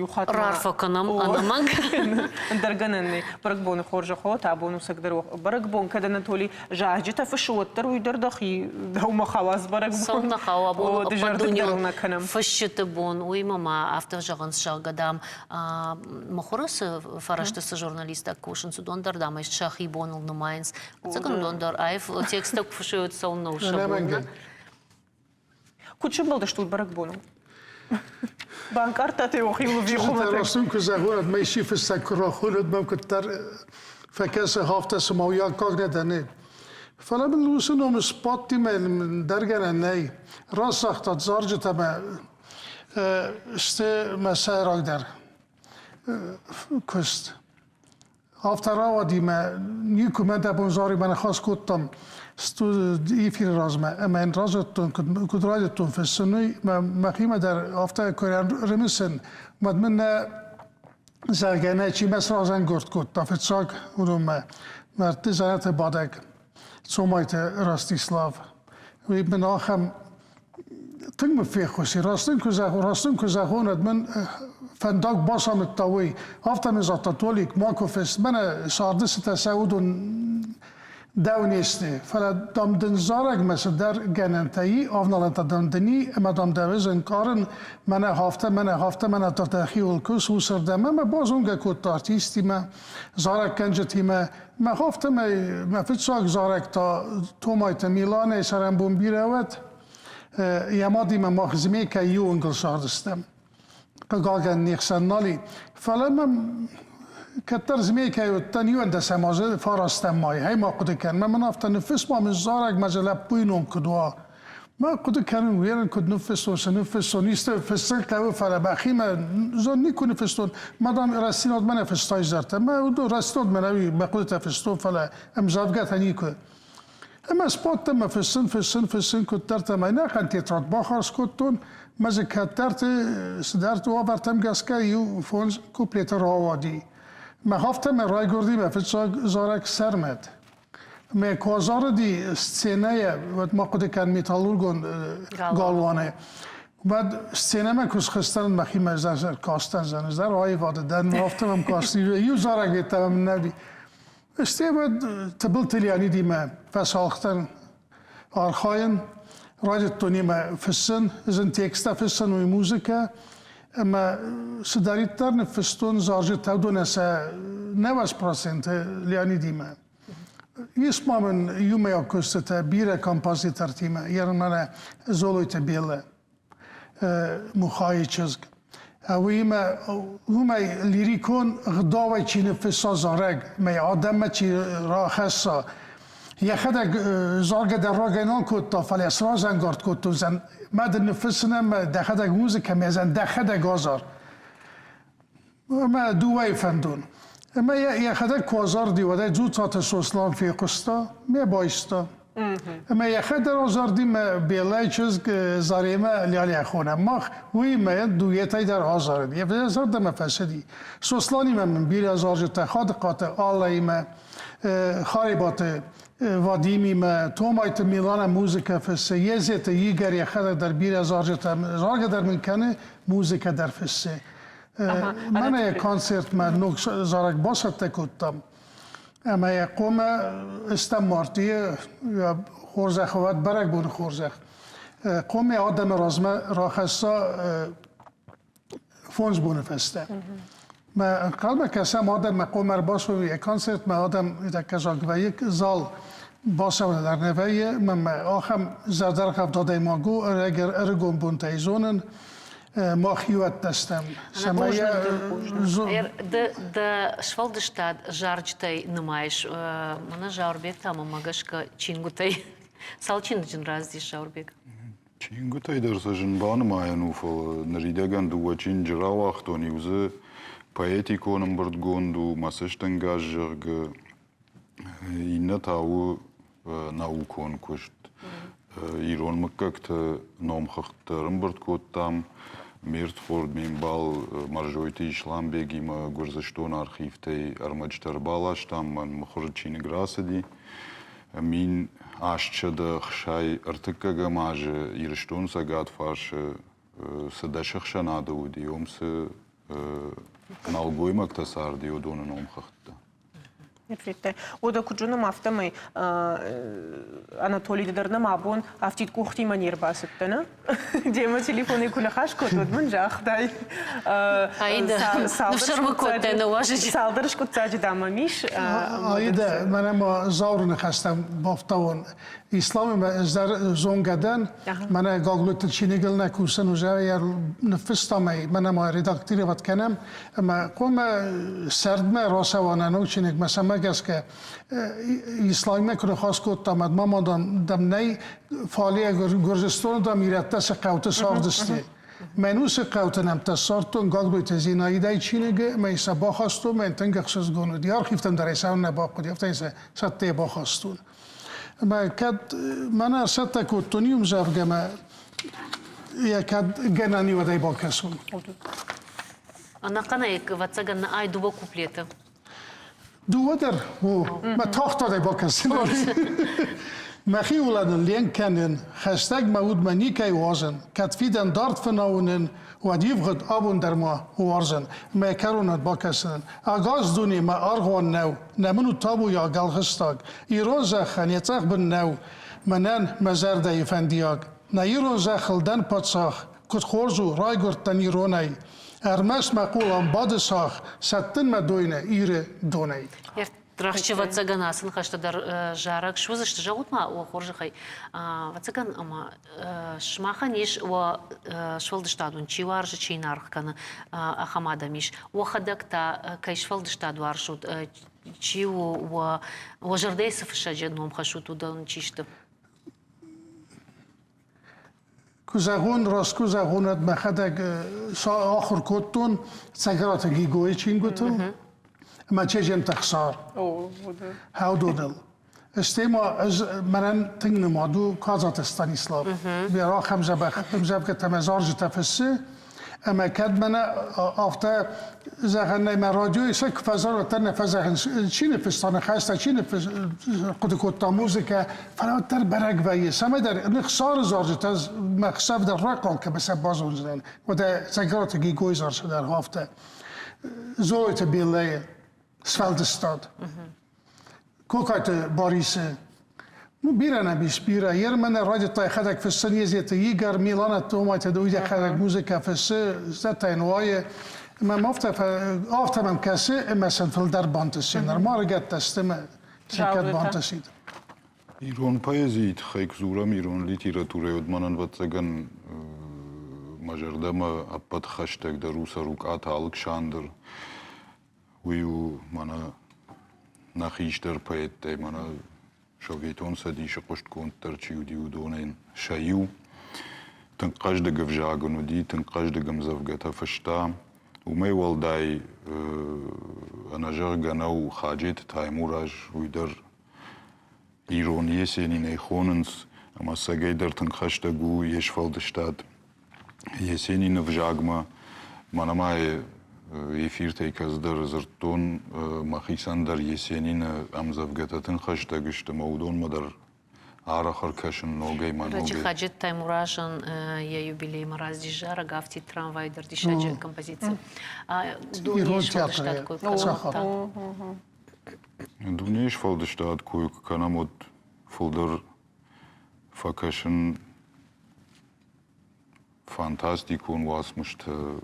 иу хатт рарфӕ кӕнӕм ӕнӕмӕнг. Ӕндӕр гӕнӕн нӕй. Бӕрӕгбоны хорзӕх уӕд, абон усӕгдӕр бӕрӕгбон, кӕд Анатолий зарджытӕ фыссы, уӕддӕр уый дӕр дӕхи дӕумӕ хауадз бӕрӕгбон. Цӕуылнӕ хауы абон ӕппӕтдунеон фысджыты бон, уыимӕ ма афтӕ зӕгъынц, зӕгъгӕ, дам, мыхуыры цы фӕрӕзты цы журналисттӕ кусынц, уыдон дӕр, дам, ӕй сӕхи боныл нымайынц. Ӕцӕг уыдон дӕр аив тексттӕ куы фыссой, уӕд цӕуылнӕ у сӕ бон? Куыд сӕмбӕлдыстут бӕрӕгбоныл? Банкъардтат ӕй уӕхиуыл ӕви хуымӕтӕг? Растын куы зӕгъон, мӕ исчи фыссӕг куы рахонӕд, мӕм куыддӕр фӕкӕсы, афтӕ цыма уый аккаг нӕ дӕн. Фӕлӕ мын уыцы номы сбадти мӕ дӕргӕнӕн нӕй. Раст загътат, зарджытӕ мӕ сты мӕ сӕйрагдӕр куыст. Афтӕ рауади мӕ никуы мӕ дӕ бон заримӕ ныхас кодтам эфиры размӕ ӕмӕ йын радзырдтон, куыд райдыдтон фыссын, уый. Мӕ мӕхимӕ дӕр афтӕ куы рымысын, уӕд мын нӕ зӕгъгӕ нӕ чи мӕ сразӕнгард кодта фыццаг, уыдонмӕ мӕрдты дзӕнӕты бадӕг Цомайты Ростислав. Уый мын ахӕм тынг мын феххуыс и. Раст ын куы зӕгъон, раст ын куы зӕгъон, уӕд мын фӕндаг бацамыдта уый. Афтӕ мын загъта, Толик, макуы фыст, мӕнӕ царды цытӕ сӕ уыдон дӕу не сты, фӕлӕ, дам, дын зарӕгмӕ цыдӕр гӕнӕнтӕ и, авналӕнтӕ, дам, дын и, ӕмӕ, дам, дӕ ӕз ӕнкъарын, мӕнӕ афтӕ, мӕнӕ афтӕ, мӕнӕ та дӕхиуыл кус уыцырдӕм. Ӕмӕ базонгӕ кодта артистимӕ, зарӕггӕнджытимӕ. Мӕ афтӕмӕй мӕ фыццаг зарӕг та Томайты Миланӕй цӕрӕнбон бирӕ уӕд. Йӕ мадимӕ мах Змейкӕ иу уынгыл цардыстӕм. Хъыгагӕн, не хсӕн нал и. Фӕлӕ мӕм кӕддӕр Змейкӕйы уыдтӕн иуӕндӕсӕм азы фарастӕм май. Хӕй ма хъуыды кӕн, мӕ мын афтӕ ныффыс ма мын зарӕг мӕ дзы лӕппуйы ном куыд уа. Мӕ хъуыды кӕнын, уый куыд ныффыстон, цы ныффыстон, исты фыссын хъӕуы, фӕлӕ мӕхимӕ зон никуы ныффыстон. Мадам рӕстдзинадмӕ нӕ фыстай зӕрдӕ. Мӕ уыдон рӕстдзинадмӕ нӕ мӕ хъуыдытӕ фыстон, фӕлӕ ӕмдзӕвгӕтӕ никуы. Ӕмӕ сбадтӕн мӕ фыссын, фыссын, фыссын, куыддӕртӕ мӕ ӕнӕхъӕн тетрад бахардз кодтон, мӕ дзы кӕддӕрты цыдӕрты уавӕртӕм гӕсгӕ иу фондз куплеты рауади. Мӕ афтӕ мӕ райгуырди мӕ фыццаг зарӕг Сӕрмӕт. Мӕ куы азарыди сценӕйӕ, уӕд ма хъуыды кӕн металлургон галуаны. Уӕд сценӕмӕ куы схызтӕн, мӕхимӕ кастӕн, зӕныздӕр аивады дӕн, афтӕ мӕм касти, иу зарӕг йеддӕмӕ мын нӕ уыди. Стӕй уӕд Тыбылты Леонидимӕ фӕсалхтӕн архайын, райдыдтон йемӕ фыссын, зын тексттӕ фыссын, уый музыкӕ. Ӕмӕ цыдӕриддӕр ныффыстон зарджытӕ, уыдонӕн сӕ 90% Леонидимӕ. Ис ма мын иумӕйаг куыстытӕ бирӕ композитортимӕ, Ерманӕ Золойты Беллӕ, Мухайы чызг. Уыимӕ уымӕй лирикон гъдауӕй чи ныффысса зарӕг, мӕ адӕммӕ чи рахӕсса, йӕхӕдӕг заргӕ дӕр рагӕй нал кодта, фӕлӕ сразӕнгард кодтон, зӕн мӕ дын ныффыссын ӕмӕ дӕхӕдӕг музыкӕ мӕ зӕн дӕхӕдӕг азар. Ӕмӕ дыууӕйы фӕндон. Ӕмӕ йӕхӕдӕг куы азарди, уӕд ӕй Дзуццаты Сослан фехъуыста, ме байста. Ӕмӕ йӕхӕдӕг азарди мӕ Белӕйы чызг Заремӕ Лялӕ хонӕм мах, уый мӕ дуетӕй дӕр азарыд. Йӕ зӕрдӕмӕ фӕцыди. Сосланимӕ мын бирӕ зарджытӕ Хадыхъаты Аллӕимӕ, Харебаты Вадимимӕ, Томайты Миланӕ музыкӕ фыссы, Езеты Игорь йӕхӕдӕг дӕр бирӕ зарджытӕ, заргӕ дӕр мын кӕны, музыкӕ дӕр фыссы. Мӕнӕ йӕ концертмӕ ног зарӕг бацӕттӕ кодтам. Ӕмӕ йӕ хъуамӕ стӕм мартъийы хорзӕх уӕд, бӕрӕгбоны хорзӕх. Хъуамӕ адӕмы размӕ рахӕсса фондз боны фӕстӕ. Мӕ ӕнхъӕлмӕ кӕсӕм адӕммӕ, хъуамӕ ӕрбацӕуой йӕ концертмӕ, адӕм кӕсаг вӕййы зал бацӕуӕны дӕр нӕ вӕййы. Мӕ ахӕм зӕрдӕргъӕвд адӕймаг у, ӕрыгон бонтӕй зонын. Мах иуӕттӕ стӕм. Цӕмӕй Ды дӕ сфӕлдыстад зарджытӕй нымайыс. Мӕнӕ Зауырбег та мӕнмӕ гӕсгӕ чингуытӕй. Цал чиныджы раздис Зауырбег? Чингуытӕй дӕр сӕ зын банымайӕн у, фӕлӕ ныридӕгӕн дыууӕ чиныджы рауагътон. Иу дзы поэтикон ӕмбырдгонд у, мӕ цӕстӕнгас, зӕгъгӕ. Иннӕ та у наукон куыст. Ирон мыггӕгты номхыгъдтӕ ӕрӕмбырд кодтам. Ме рдхорд, ме мбал Мӕрзойты Исламбегимӕ Гуырдзыстоны архивтӕй ӕрмӕджытӕ ӕрбаластам, мӕн мыхуыры чиныг рацыди. 1863 азы Ирыстоны цӕгат фарсы. цы дӕсӕхсӕнады уыди, уым цы нӕлгоймӕгтӕ царди, уыдоны номхыгъдтӕ. Федтай. Уӕдӕ куыд зонӕм, афтӕмӕй Анатолий дӕр нӕм абон афтид къухтимӕ не рбацыдтӕ, нӕ? Демӕ телефонӕй куы ныхас кодтон, уӕд мын загътай. Аида, ныфсӕрмы кодтай нӕ уазӕджы. Цалдӕр скъуыддзаджы дӕм мӕм ис. Аида, мӕнӕ ма Зауыры ныхӕстӕм бафтауон. Исламимӕ ӕз дӕр зонгӕ дӕн. Мӕнӕ Гаглойты чиныгыл нӕ кусын уже ныффыстам ӕй, мӕнӕ ма редактировать кӕнӕм. Ӕмӕ хъуамӕ сӕрдмӕ рацӕуа нӕ ног чиныгмӕ, цӕмӕ гӕсгӕ Исламимӕ куы ныхас кодтам, ӕд ма дам нӕй, фале Гуырдзыстоны дам ирӕттӕ цы хъӕуты цардысты. Мӕн уыцы хъӕуты нӕмттӕ ссардтон Гаглойты Зинаидӕйы чиныгы ӕмӕ йын сӕ бахастон, мӕн тынг ӕхсызгон уыди. Архивтӕм дӕр ӕй цӕуын нӕ бахъуыди, афтӕ йын сӕ цӕттӕйӕ бахастон. Ӕмӕ кӕд мӕнӕ ӕрцӕттӕ кодтон иу ӕмдзӕвгӕ ӕмӕ йӕ кӕд гӕнӕн и, уӕд ӕй бакӕсон. Ӕнӕхъӕнӕй, ӕвӕццӕгӕн, ай дыууӕ куплеты. Дыууӕ дӕр, о, мӕ тагъддӕр бакӕсын. Мӕхи уылӕныл ленк кӕнын, хӕстӕг мӕ удмӕ никӕй уадзын, кӕд фидӕн дард фынауынын, уӕд ивгъуыд абон дӕр ма уарзын, мӕ кӕронӕн бакӕсын. Ӕгас дуне мӕ аргъуан нӕу, нӕ мын у табуйаг ӕлгъыстаг, ирон зӕххӕн йӕ цъӕх бын нӕу, мӕнӕн мӕ зӕрдӕйы фӕндиаг. Нӕ ирон зӕххыл дӕн паддзах, куыд хорз у, райгуырдтӕн иронӕй. Ӕрмӕст мӕ хъулон бады сах, сӕттын мӕ дойны Иры донӕй. Рӕхджы, ӕвӕццӕгӕн, ацы ныхӕстӕ дӕр зарӕг суыдзысты. Зӕгъут-ма, уӕ хорзӕхӕй, ӕвӕццӕгӕн, ӕмӕ сымахӕн ис уӕ сфӕлдыстадон чи уарзы, чи нӕ аргъ кӕны, ахӕм адӕм ис. Уӕхӕдӕг та кӕй сфӕлдыстад уарзут, чи у уӕ, уӕ зӕрдӕйы цы фыссӕджы ном хӕссут, уыдон чи сты? Куы зӕгъон, раст куы зӕгъон, уӕд мӕхӕдӕг ахуыр кодтон Цӕгаты Гигойы чингуытыл ӕмӕ Чеджемты Ӕхсар Хӕудоныл. Стӕй ма ӕз мӕнӕн тынг нымад у Кадзаты Станислав. Бирӕ ахӕм дзӕбӕх ӕмдзӕвгӕтӕ ӕмӕ зарджытӕ фыссы. Ӕмӕ кӕд мӕнӕ афтӕ зӕгъӕн нӕй, мӕ радиойы сӕ куы фӕзӕгъ, уӕддӕр нӕ фӕзӕгъынц, чи ныффыста ныхӕстӕ, чи хъуыды кодта музыкӕ, фӕлӕ уӕддӕр бӕрӕг вӕййы. Цӕмӕйдӕр ныхсары зарджытӕ мӕ хсӕв дӕр рахъал кӕмӕ сӕ базондзынӕн. Уӕдӕ Цӕгаты Гигойы зарджытӕ дӕр афтӕ. Зоойты Беллӕйы сфӕлдыстад. Кокайты Борисы. Ну, бирӕ нӕм ис, бирӕ. Ермӕнӕ райдыдта йӕхӕдӕг фыссын Езеты Игорь, Милана Томайты йӕхӕдӕг музыкӕ фыссы, зӕдтӕ йын уайы. Ӕмӕ мӕм афтӕ, афтӕ мӕм кӕсы, ӕмӕ сын фылдӕр бантысы. Нырма ӕрыгӕттӕ сты ӕмӕ сӕ кӕд бантысид. Ирон поэзийы тыххӕй куы дзурӕм, ирон литературӕйы, уӕд мӕнӕн, ӕвӕццӕгӕн, мӕ зӕрдӕмӕ ӕппӕт хӕстӕгдӕр у Цӕрукъаты Алыксандр. Уый у мӕнӕ нӕ хистӕр поэттӕй, мӕнӕ Советон Цӕдисы хъуыстгонддӕр чи уыди, уыдонӕн сӕ иу. Тынг хъӕздыг ӕвзаг ын уыди, тынг хъӕздыг ӕмдзӕвгӕтӕ фыста. Уымӕй уӕлдай ӕнӕзӕгъгӕ нӕу Хаджеты Таймураз, уый дӕр ирон Есенинӕй хонынц, ӕмӕ цӕгӕйдӕр тынг хӕстӕг у йе сфӕлдыстад. Есенины взагмӕ мӕнӕ ма эфиртӕй кӕцыдӕр дзырдтон, мӕхицӕн дӕр Есенины ӕмдзӕвгӕтӕ тынг хӕстӕг сты ӕмӕ уыдонмӕ дӕр арӕх ӕркӕсын ногӕй мӕ ногӕй. Хаджет Таймуразӕн йӕ юбилеймӕ раздис зарӕг «Афтид трамвай» дӕр диссаджы композици. Дунейы сфӕлдыстад кой кӕнӕм. Дунейы сфӕлдыстад кой куы кӕнӕм, уӕд фылдӕр фӕкӕсын фантастикон уацмыстӕ,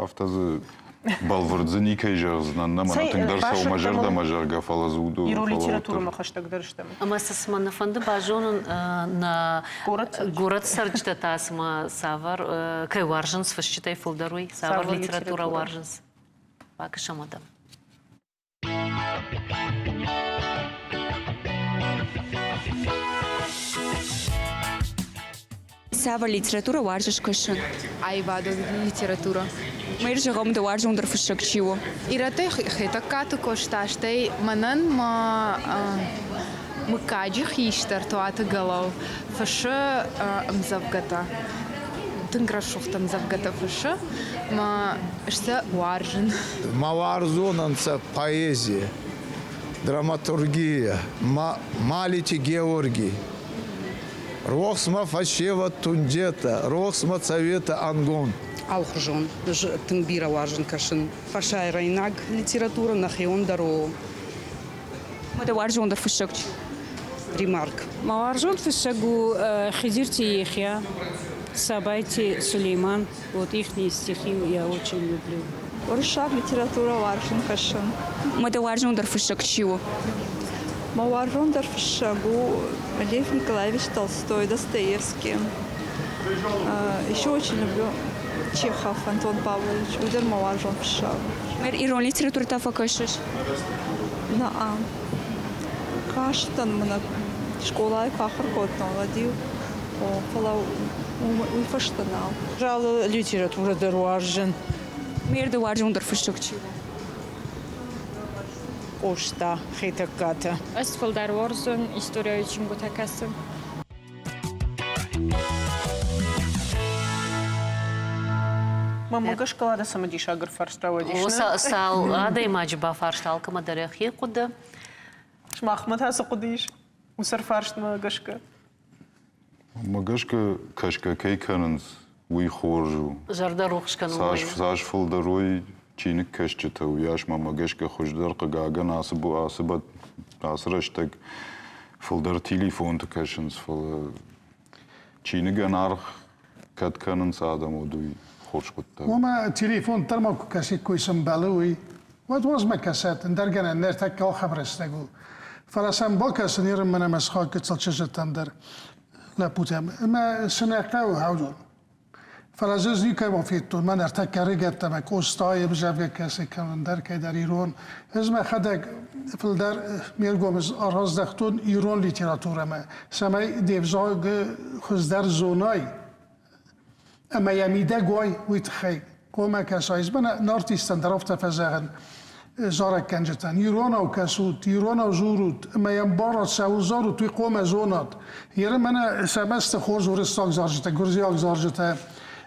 афтӕ дзы бӕлвырд дзы никӕй зӕгъдзынӕн, нӕ мӕнӕ тынгдӕр цӕуы мӕ зӕрдӕмӕ, зӕгъгӕ, фӕлӕ дзы уыдон. Ирон литературӕмӕ хӕстӕгдӕр стӕм. Ӕмӕ сӕ цымӕ нӕ фӕнды базонын нӕ горӕт цӕрджытӕ та цымӕ цавӕр кӕй уарзынц фысджытӕй фылдӕр уый, цавӕр литературӕ уарзынц? Бакӕсӕм адӕм. Цавӕр литературӕ уарзыс кӕсын? Аивадон литературӕ. Мӕ зӕгъӕм, дӕ уарзондӕр фыссӕг чи у? Ирӕттӕй Хетӕгкаты Къоста, стӕй мӕнӕн мӕ мыггаджы хистӕр Туаты Гӕлӕу фыссы ӕмдзӕвгӕтӕ. Тынг рӕсугъд ӕмдзӕвгӕтӕ фыссы. Мӕ сӕ уарзын. Мӕ уарзон ӕнцӕ поэзи, драматургия, Малити Георгий. Рохсмӕ фӕсевӕд тундетӕ, рохсмӕ цӕветӕ ӕнгон. Алхуызон. Тынг бирӕ уарзын кӕсын. Фӕсарӕйнаг литературӕ нӕхион дӕр у. Ма дӕ уарзондӕр фыссӕг чи? Ремарк. Мӕ уарзон фыссӕг у Хидирти Ехья, Сабайти Сулейман. Вот их стихи я очень люблю. Уырыссаг литературӕ уарзын кӕсын. Ма дӕ уарзондӕр фыссӕг чи у? Мӕ уарзондӕр фыссӕг у Лев Николаевич Толстой, Достоевский. Еще очень люблю Чехов Антон Павлович. Уый дӕр мӕ уарзон фыссӕг. Мэр ирон литературӕ та фӕкӕсыс? Наа. Кастӕн мын скъолайы куы ахуыр кодтон, уӕд-иу фӕлӕ уый фӕстӕ нал. Залы литературӕ дӕр уарзын. Мэр дӕ уарзондӕр фыссӕг чи у? Къоста, Хетӕгкаты. Ӕз фылдӕр уарзын историяйы чингуытӕ кӕсын. Мӕнмӕ гӕсгӕ уӕдӕ цымыдисаг ӕрфарст рауадис. Цал адӕймаджы бафарста алкӕмӕ дӕр йӕхи хъуыды. Сымахмӕ та цы хъуыды ис уыцы ӕрфарстмӕ гӕсгӕ? Мӕ гӕсгӕ кӕсгӕ кӕй кӕнынц, уый хорз у. Зӕрдӕ рухс кӕнын. Цас, цас фылдӕр уой чиныгкӕсджытӕ, уыйас мӕмӕ гӕсгӕ хуыздӕр, хъыгагӕн, ацы, ацы, ацы рӕстӕг фылдӕр телефонты кӕсынц, фӕлӕ чиныгӕн аргъ кӕд кӕнынц адӕм, уӕд уый хорз хъуыддаг. Уымӕ телефон дӕр ма куы кӕсиккой цы мбӕлы, уый, уӕд уадзмӕ кӕсӕт, ӕндӕр гӕнӕн ныртӕккӕ ахӕм рӕстӕг у. Фӕлӕ сӕм бакӕсын ирын мӕнӕ мӕ сыхаг гыццыл чызджытӕм дӕр, лӕппутӕм, ӕмӕ цы нӕ хъӕуы аудон. Фӕлӕ ӕз никӕйуал федтон, мӕн ӕртӕккӕ ӕрыгӕттӕ мӕ Къостайы ӕмдзӕвгӕ кӕсы кӕмӕндӕр кӕйдӕр ирон. Ӕз мӕхӕдӕг фылдӕр ме ргом раздӕхтон ирон литературӕмӕ, цӕмӕй де взаг хуыздӕр зонай ӕмӕ йӕ мидӕг уай, уый тыххӕй. Коммӕ кӕсай, мӕнӕ нартистӕн дӕр афтӕ фӕзӕгъын зарӕггӕнджытӕн, иронау кӕсут, иронау дзурут ӕмӕ йӕм барад цӕуыл зарут, уый хъуамӕ зонат. Еры мӕнӕ сӕ бӕсты хорз уырыссаг зарджытӕ, гуырдзиаг зарджытӕ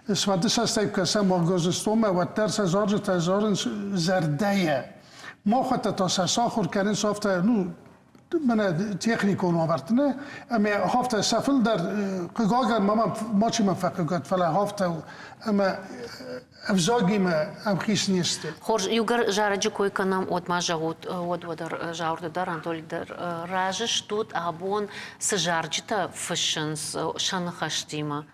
сфӕдысастӕй куы кӕсӕм Гуырдзыстонмӕ, уӕддӕр сӕ зарджытӕ зарынц зӕрдӕйӕ. Махуӕттӕ та сӕ сахуыр кӕнынц афтӕ, ну, мӕнӕ техникон уавӕрты нӕ, ӕмӕ афтӕ сӕ фылдӕр, хъыгагӕн, мачи мӕм фӕхъыгад, фӕлӕ афтӕ у, ӕмӕ ӕвзагимӕ ӕмхиц не сты. Хорз, иугӕр зарӕджы кой кӕнӕм, уӕд ма зӕгъут, уӕд уӕдӕр Зауырты дӕр, Анатоли дӕр разы стут, абон цы зарджытӕ фыссынц сӕ ныхӕстимӕ?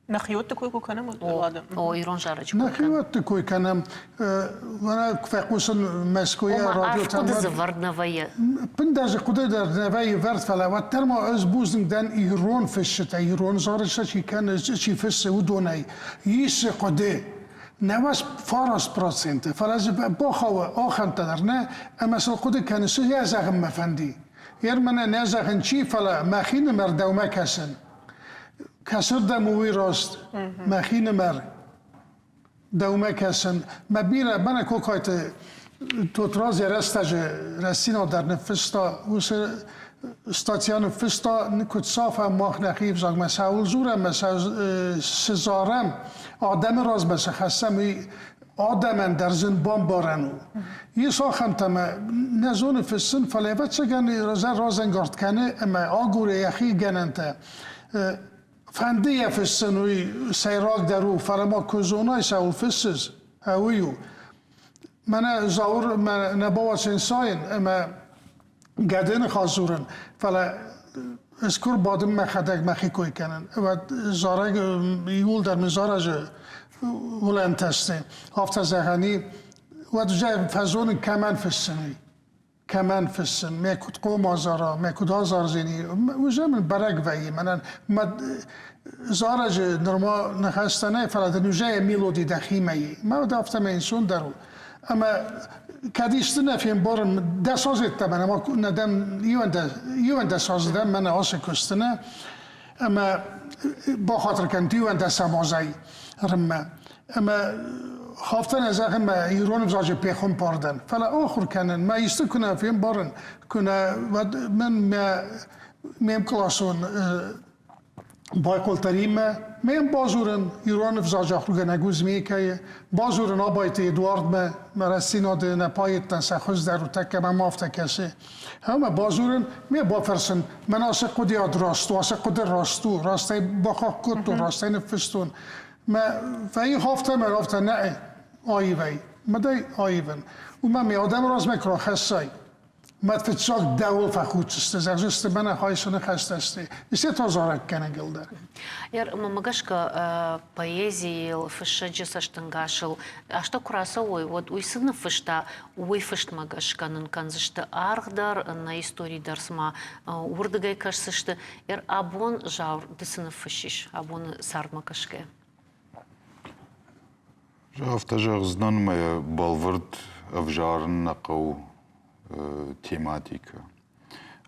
Нӕхиуӕтты кой куы кӕнӕм, уӕд О, ирон зарӕджы кой Нӕхиуӕтты кой кӕнӕм. Мӕнӕ куы фӕхъусын Мӕскуыйӕ радиотӕм. Хъуыды дзы вӕрд нӕ вӕййы. Ӕппындӕр дзы хъуыды дӕр нӕ вӕййы вӕрд, фӕлӕ уӕддӕр ма ӕз бузныг дӕн ирон фысджытӕ, ирон зарджытӕ чи кӕны, чи фыссы, уыдонӕй. Ис дзы хъуыды. Нӕуӕдз 9%, фӕлӕ дзы бахауы ахӕмтӕ дӕр нӕ, ӕмӕ сыл хъуыды кӕны, цы йӕ зӕгъын мӕ фӕнди. Ер мӕнӕ нӕ зӕгъын чи, фӕлӕ мӕхинымӕр дӕумӕ кӕсын. Кӕсырдӕм у уый раст, мӕхинымӕр дӕумӕ кӕсын. Мӕ бирӕ, мӕнӕ Кокайты Тотрадз йӕ рӕстӕджы Рӕстдзинад дӕр ныффыста, уыцы статья ныффыста, куыд сафӕм мах нӕхи ӕвзагмӕ, цӕуыл дзурӕм ӕмӕ цы зарӕм, адӕмы размӕ цы хӕссӕм, уый адӕмӕн дӕр зын бамбарӕн у. Ис ахӕмтӕ ӕмӕ нӕ зоны фыссын, фӕлӕ ӕвӕццӕгӕн разӕнгард кӕны ӕмӕ агуры йӕхи гӕнӕнтӕ. Фӕнды йӕ фыссын, уый сӕйрагдӕр у, фӕлӕ ма куы зонай, цӕуыл фыссыс, уый у. Мӕнӕ Зауыр нӕ бауадздзӕн сайын ӕмӕ гӕды ныхас дзурын, фӕлӕ ӕз куы рбадын мӕхӕдӕг мӕхи кой кӕнын, уӕд зарӕг иууылдӕр мын зарӕджы уылӕнтӕ сты. Афтӕ зӕгъӕн и, уӕд фӕзонын кӕмӕн фыссын, уый. Кӕмӕн фыссын, мӕ куыд хъом азара, мӕ куыд азардзӕни, уый мын бӕрӕг вӕййы. Мӕнӕн мӕ зарӕджы нырма ныхӕстӕ нӕй, фӕлӕ дын уже мелоди дӕхимӕ и. Мӕ уӕд афтӕмӕй ӕнцондӕр у. Ӕмӕ кӕд исты нӕ фембарын, дӕс азы йеддӕмӕ нӕма нӕ дӕм 11 азы дӕм мӕнӕ ацы куысты нӕ, ӕмӕ бахатыр кӕнут 11 азӕй рынмӕ. Ӕмӕ хафтӕн ӕз зӕгъын мӕ ирон ӕвзаджы пехуымпар дӕн, фӕлӕ ахуыр кӕнын, мӕ исты куы нӕ фембарын, куы нӕ, уӕд мын мӕ ме мкъласон. Байхъуылты Риммӕ, ме базурын ирон ӕвзаджы ахуыргӕнӕг у Змейкӕйы, базурын Абайты Эдуардмӕ, мӕ рӕстдзинады нӕ поэттӕн сӕ хуыздӕр у, тӕккӕ мӕм афтӕ кӕсы. Ӕмӕ базурын, ме бафӕрсын, мӕн ацы хъуыдыйад раст у, ацы хъуыды раст у, раст ӕй бахахх кодтон, раст ӕй ныффыстон. Мӕ фӕйых афтӕ мӕ афтӕ нӕ аивӕй, мыдӕй аивын. Уымӕ ме адӕмы размӕ куы рахӕссай, Мӕ фыццаг дӕуыл фӕхуддзысты, зӕгъдзысты, мӕнӕ хайсы ныхӕстӕ сты. Исте та зарӕггӕнӕгыл дӕр. Мӕнмӕ гӕсгӕ, поэзийыл, фыссӕджы цӕстӕнгасыл азтӕ куы рацӕуой, уӕд уый цы ныффыста, уый фыстмӕ гӕсгӕ нын кӕндзысты аргъ дӕр, нӕ истори дӕр цыма уырдыгӕй кӕсдзысты. Абон, Заур, ды цы ныффыссис абоны цардмӕ кӕсгӕ? Афтӕ зӕгъдзынӕн, мӕ бӕлвырд ӕвзарын нӕ хъӕуы тематикӕ.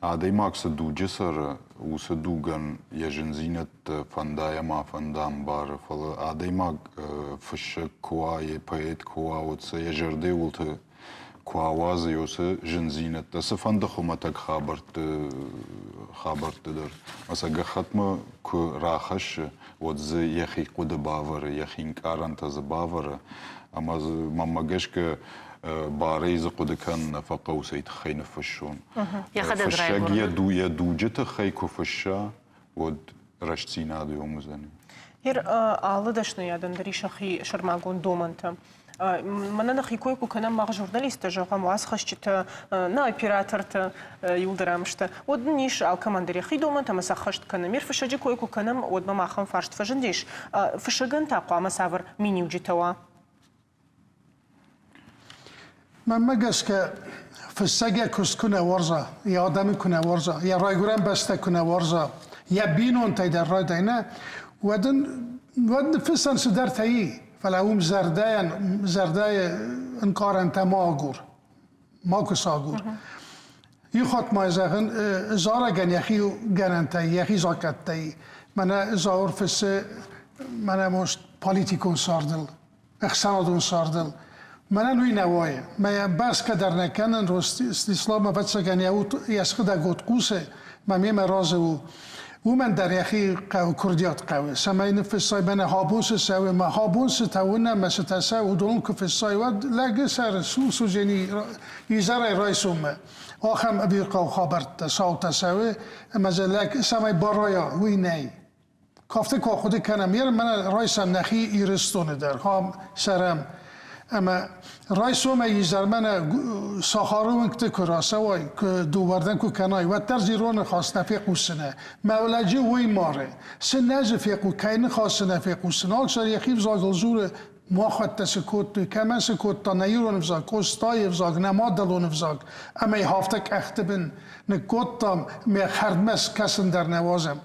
Адӕймаг цы дуджы цӕры, уыцы дугӕн йӕ зындзинӕдтӕ фӕнда ӕмӕ фӕнда ӕмбары, фӕлӕ адӕймаг фыссӕг куы уа, йе поэт куы уа, уӕд сӕ йӕ зӕрдӕйы уылты куы ауадзы уыцы зындзинӕдтӕ, цыфӕнды хуымӕтӕг хабӕртты хабӕртты дӕр, ӕмӕ сӕ гӕххӕтмӕ куы рахӕссы, уӕд дзы йӕхи хъуыды бавӕры, йӕхи нкъарӕнтӕ дзы бавӕры, ӕмӕ дзы, мӕнмӕ гӕсгӕ, барӕй дзы хъуыды кӕнын нӕ фӕхъӕуы, цӕй тыххӕй ныффыссон. Фыссӕг йӕ дуджы тыххӕй куы фысса, уӕд рӕстдзинад уым уыдзӕни. Ер алы дӕсныйадӕн дӕр ис сӕхи сӕрмагонд домӕнтӕ. Мӕнӕ нӕхи кой куы кӕнӕм мах журналисттӕ, зӕгъӕм, уацхӕсджытӕ, нӕ оператортӕ иуылдӕр ам сты, уӕд нын ис алкӕмӕн дӕр йӕхи домӕнтӕ ӕмӕ сӕ ӕххӕст кӕнӕм. Ер фыссӕджы кой куы кӕнӕм, уӕд мӕм ахӕм фарст фӕзындис, фыссӕгӕн та хъуамӕ цавӕр миниуджытӕ уа? Мӕнмӕ гӕсгӕ, фыссӕг йӕ куыст куы нӕ уарза, йӕ адӕмы куы нӕ уарза, йӕ райгуырӕн бӕстӕ куы нӕ уарза, йӕ бинонтӕй дӕр райдай нӕ, уӕд ын уӕд ныффыссӕн цыдӕртӕ и, фӕлӕ уым зӕрдӕйӕн зӕрдӕйы ӕнкъарӕнтӕ ма агур, макуы сӕ агур. Иу хатт ма зӕгъын, зарӕгӕн йӕхи гӕнӕнтӕ, йӕхи закъӕттӕ и. Мӕнӕ Зауыр фыссы мӕнӕ может политикон цардыл, ӕхсӕнадон цардыл. Мӕнӕн уый нӕ уайы. Мӕ бӕсгӕ дӕр нӕ кӕнын, Ростислав ӕвӕццӕгӕн йӕ уд йӕ сыгъдӕг уд хъусы, мӕ мемӕ разы у. Уымӕн дӕр йӕхи хъӕуы курдиат хъӕуы, цӕмӕй ныффыссай мӕнӕ абон цы цӕуы, мӕ абон цытӕ уынӕм, мӕ цытӕ цӕуы, уыдоныл куы фыссай, уӕд лӕгы сӕр сусудзӕни изӕрӕй райсоммӕ. Ахӕм ӕвирхъау хабӕрттӕ, цаутӕ цӕуы, ӕмӕ дзы лӕг цӕмӕй барайа, уый нӕй. Кафты куы ахъуыды кӕнӕм, ер мӕнӕ райсӕм нӕхи Ирыстоны дӕр, ам цӕрӕм. Ӕмӕ райсомӕй изӕрмӕ нӕ сахары уынгты куы рацӕуай, куы дыууӕрдӕм куы кӕнай, уӕддӕр дзы ирон ныхас нӕ фехъусдзынӕ. Мӕ лӕджы уый мары. Цы нӕ дзы фехъу, кӕй ныхас цы нӕ фехъусдзынӕ. Алчидӕр йӕхи взагыл дзуры, махуӕттӕ цы кодтой, кӕмӕн цы кодта нӕ ирон ӕвзаг, Къостайы ӕвзаг, нӕ мадӕлон ӕвзаг. Ӕмӕ йӕ афтӕ къӕхты бын ныккодтам, мӕ хӕрдмӕ скӕсын дӕр нӕ уадзӕм.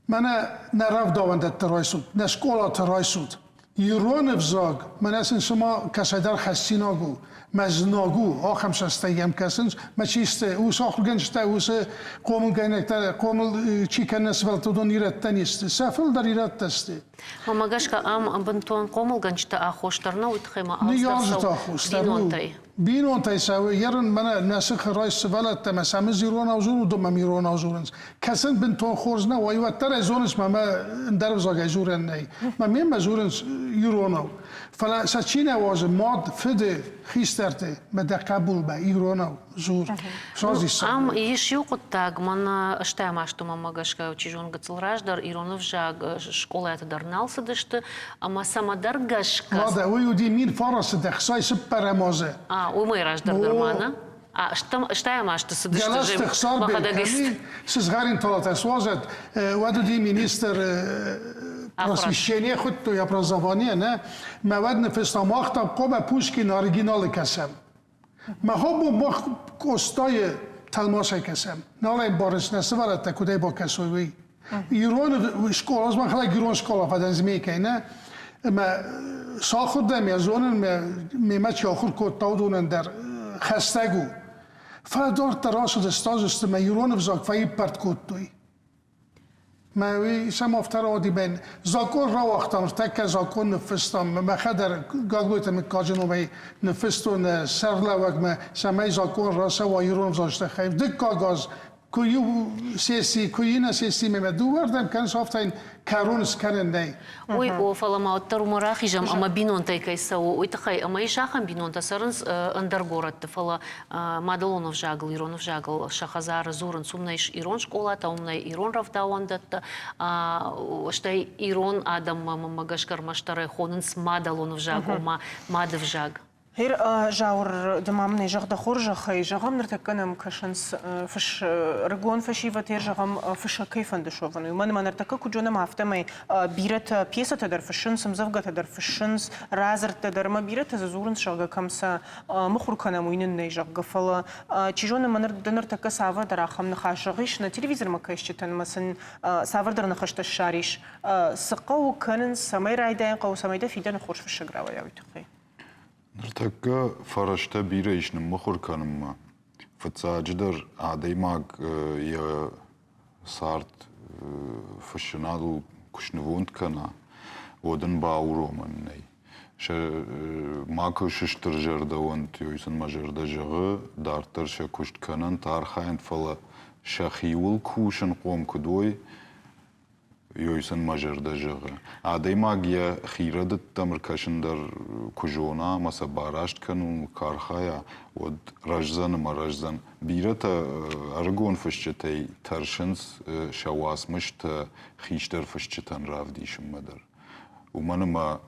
Мӕнӕ нӕ рӕвдауӕндӕтты райсут, нӕ скъолаты райсут. Ирон ӕвзаг, мӕнӕ сын цыма кӕцӕйдӕр хӕссинаг у, мӕ знаг у, ахӕм цӕстӕй йӕм кӕсынц, мӕ чи сты, уыцы ахуыргӕнджытӕ, уыцы хъомылгӕнинӕгтӕ, хъомыл чи кӕны сывӕллӕтты, уыдон ирӕттӕ не сты. Сӕ фылдӕр ирӕттӕ сты. Мӕнмӕ гӕсгӕ, ам бынтон хъомылгӕнджыты аххос дӕр нӕу, уый тыххӕй ма алцыдӕр цӕуы бинонтӕй. Бинонтӕй цӕуы, ерын мӕнӕ нӕ сыхы райс сывӕллӕттӕ мӕ сӕм ӕз иронау дзурын, уыдон мӕм иронау дзурынц. Кӕсын бынтон хорз нӕу, ай уӕддӕр ӕй зонынц, мӕ ӕндӕр ӕвзагӕй дзурӕн нӕй. Мӕ мемӕ дзурынц иронау. Фӕлӕ сӕ чи нӕ уарзы, мад, фыды, хистӕрты, мӕ дӕ хъӕбулмӕ иронау дзур. Ам ис иу хъуыддаг, мӕн стӕм азты мӕнмӕ гӕсгӕ, чи зоны, гыццыл раздӕр ирон ӕвзаг скъолаты дӕр нал цыдысты, ӕмӕ цӕмӕдӕр гӕсгӕ. Ладӕ, уый уыди 1900 цыппӕрӕм азы. А, уымӕй раздӕр дӕр ма, нӕ? А, стӕм азты цыдысты. Галасты Хсарбег, сызгъӕрин талатӕ суазӕд, уӕд уыди министр просвещения хуыдтой, образования, нӕ? Мӕ уӕд ныффыста мах та хъуамӕ Пушкины оригиналы кӕсӕм. Мӕ хобон мах Къостайы тӕлмацӕй кӕсӕм. Нал ӕй ӕмбарынц нӕ сывӕллӕттӕ, куыд ӕй бакӕсой, уый. Ирон скъола, ӕз мӕхӕдӕг ирон скъола фӕдӕн Змейкӕй, нӕ? Ӕмӕ сахуыр дӕн, йӕ зонын, мемӕ чи ахуыр кодта, уыдонӕн дӕр хӕстӕг у. Фӕлӕ дарддӕр ацыдысты, азысты мӕ ирон ӕвзаг фӕиппӕрд кодтой. Мӕ уый сӕм афтӕ рауади мӕн. Закъон рауагътам, тӕккӕ закъон ныффыстам. Мӕхӕдӕр Гаглойты мыггаджы номӕй ныффыстон сӕргълӕууӕгмӕ, цӕмӕй закъон рацӕуа ирон ӕвзаджы тыххӕй. Дыккаг аз. Куы иу сесси, куы иннӕ сессимӕ мӕ дыууӕрдӕм кӕныс, афтӕ йын кӕрон скӕнӕн нӕй. Уый о, фӕлӕ ма уӕддӕр уымӕ рахизӕм ӕмӕ бинонтӕй кӕй цӕуы, уый тыххӕй. Ӕмӕ ис ахӕм бинонтӕ цӕрынц ӕндӕр горӕтты, фӕлӕ мадӕлон ӕвзагыл, ирон ӕвзагыл сӕ хӕдзары дзурынц. Уым нӕ ис ирон скъолатӕ, уым нӕ ирон рӕвдауӕндӕттӕ, стӕй ирон адӕммӕ, мӕнмӕ гӕсгӕ, ӕрмӕстдӕр ӕй хонынц мадӕлон ӕвзаг, ома мады взаг. Гъер, Зауыр, ды ма мын ӕй зӕгъ дӕ хорзӕхӕй, зӕгъӕм, ныртӕккӕ нӕм кӕсынц фыс ӕрыгон фӕсивӕд, гъер, зӕгъӕм, фыссӕг кӕй фӕнды суӕвын, уымӕн ӕмӕ ныртӕккӕ куыд зонӕм, афтӕмӕй бирӕтӕ пьесӕтӕ дӕр фыссынц, ӕмдзӕвгӕтӕ дӕр фыссынц, радзырдтӕ дӕр, ӕмӕ бирӕтӕ дзы дзурынц, зӕгъгӕ, кӕм сӕ мыхуыр кӕнӕм, уый нын нӕй, зӕгъгӕ, фӕлӕ, чи зоны, мӕ ныр ды ныртӕккӕ цавӕрдӕр ахӕм ныхас зӕгъис нӕ телевизормӕ кӕсджытӕн ӕмӕ сын цавӕрдӕр ныхӕстӕ ссарис, цы хъӕуы кӕнын, цӕмӕй райдайын хъӕуы, цӕмӕй дӕ фидӕны хорз фыссӕг рауайа, уый тыххӕй? Ныртӕккӕ фӕрӕзтӕ бирӕ ис ныммыхуыр кӕнынмӕ. Фыццаджыдӕр адӕймаг йӕ цард фыссынадыл куы снывонд кӕна, уӕд ын бауромӕн нӕй. Сӕ макуы сыстырзӕрдӕ уӕнт, уый сын мӕ зӕрдӕ зӕгъы, дарддӕр сӕ куыст кӕнӕнт, архайӕнт, фӕлӕ сӕхиуыл кусынхъом куыд уой, Ёй сын мӕ зӕрдӕ зӕгъы. Адӕймаг йӕ хирӕдыдтӕм ӕркӕсын дӕр куы зона ӕмӕ сӕ бараст кӕнын куы архайа, уӕд рӕздзӕн ӕмӕ рӕздзӕн. Бирӕтӕ ӕрыгон фысджытӕй тӕрсынц сӕ уацмыстӕ хистӕр фысджытӕн равдисынмӕ дӕр. Уымӕн ӕмӕ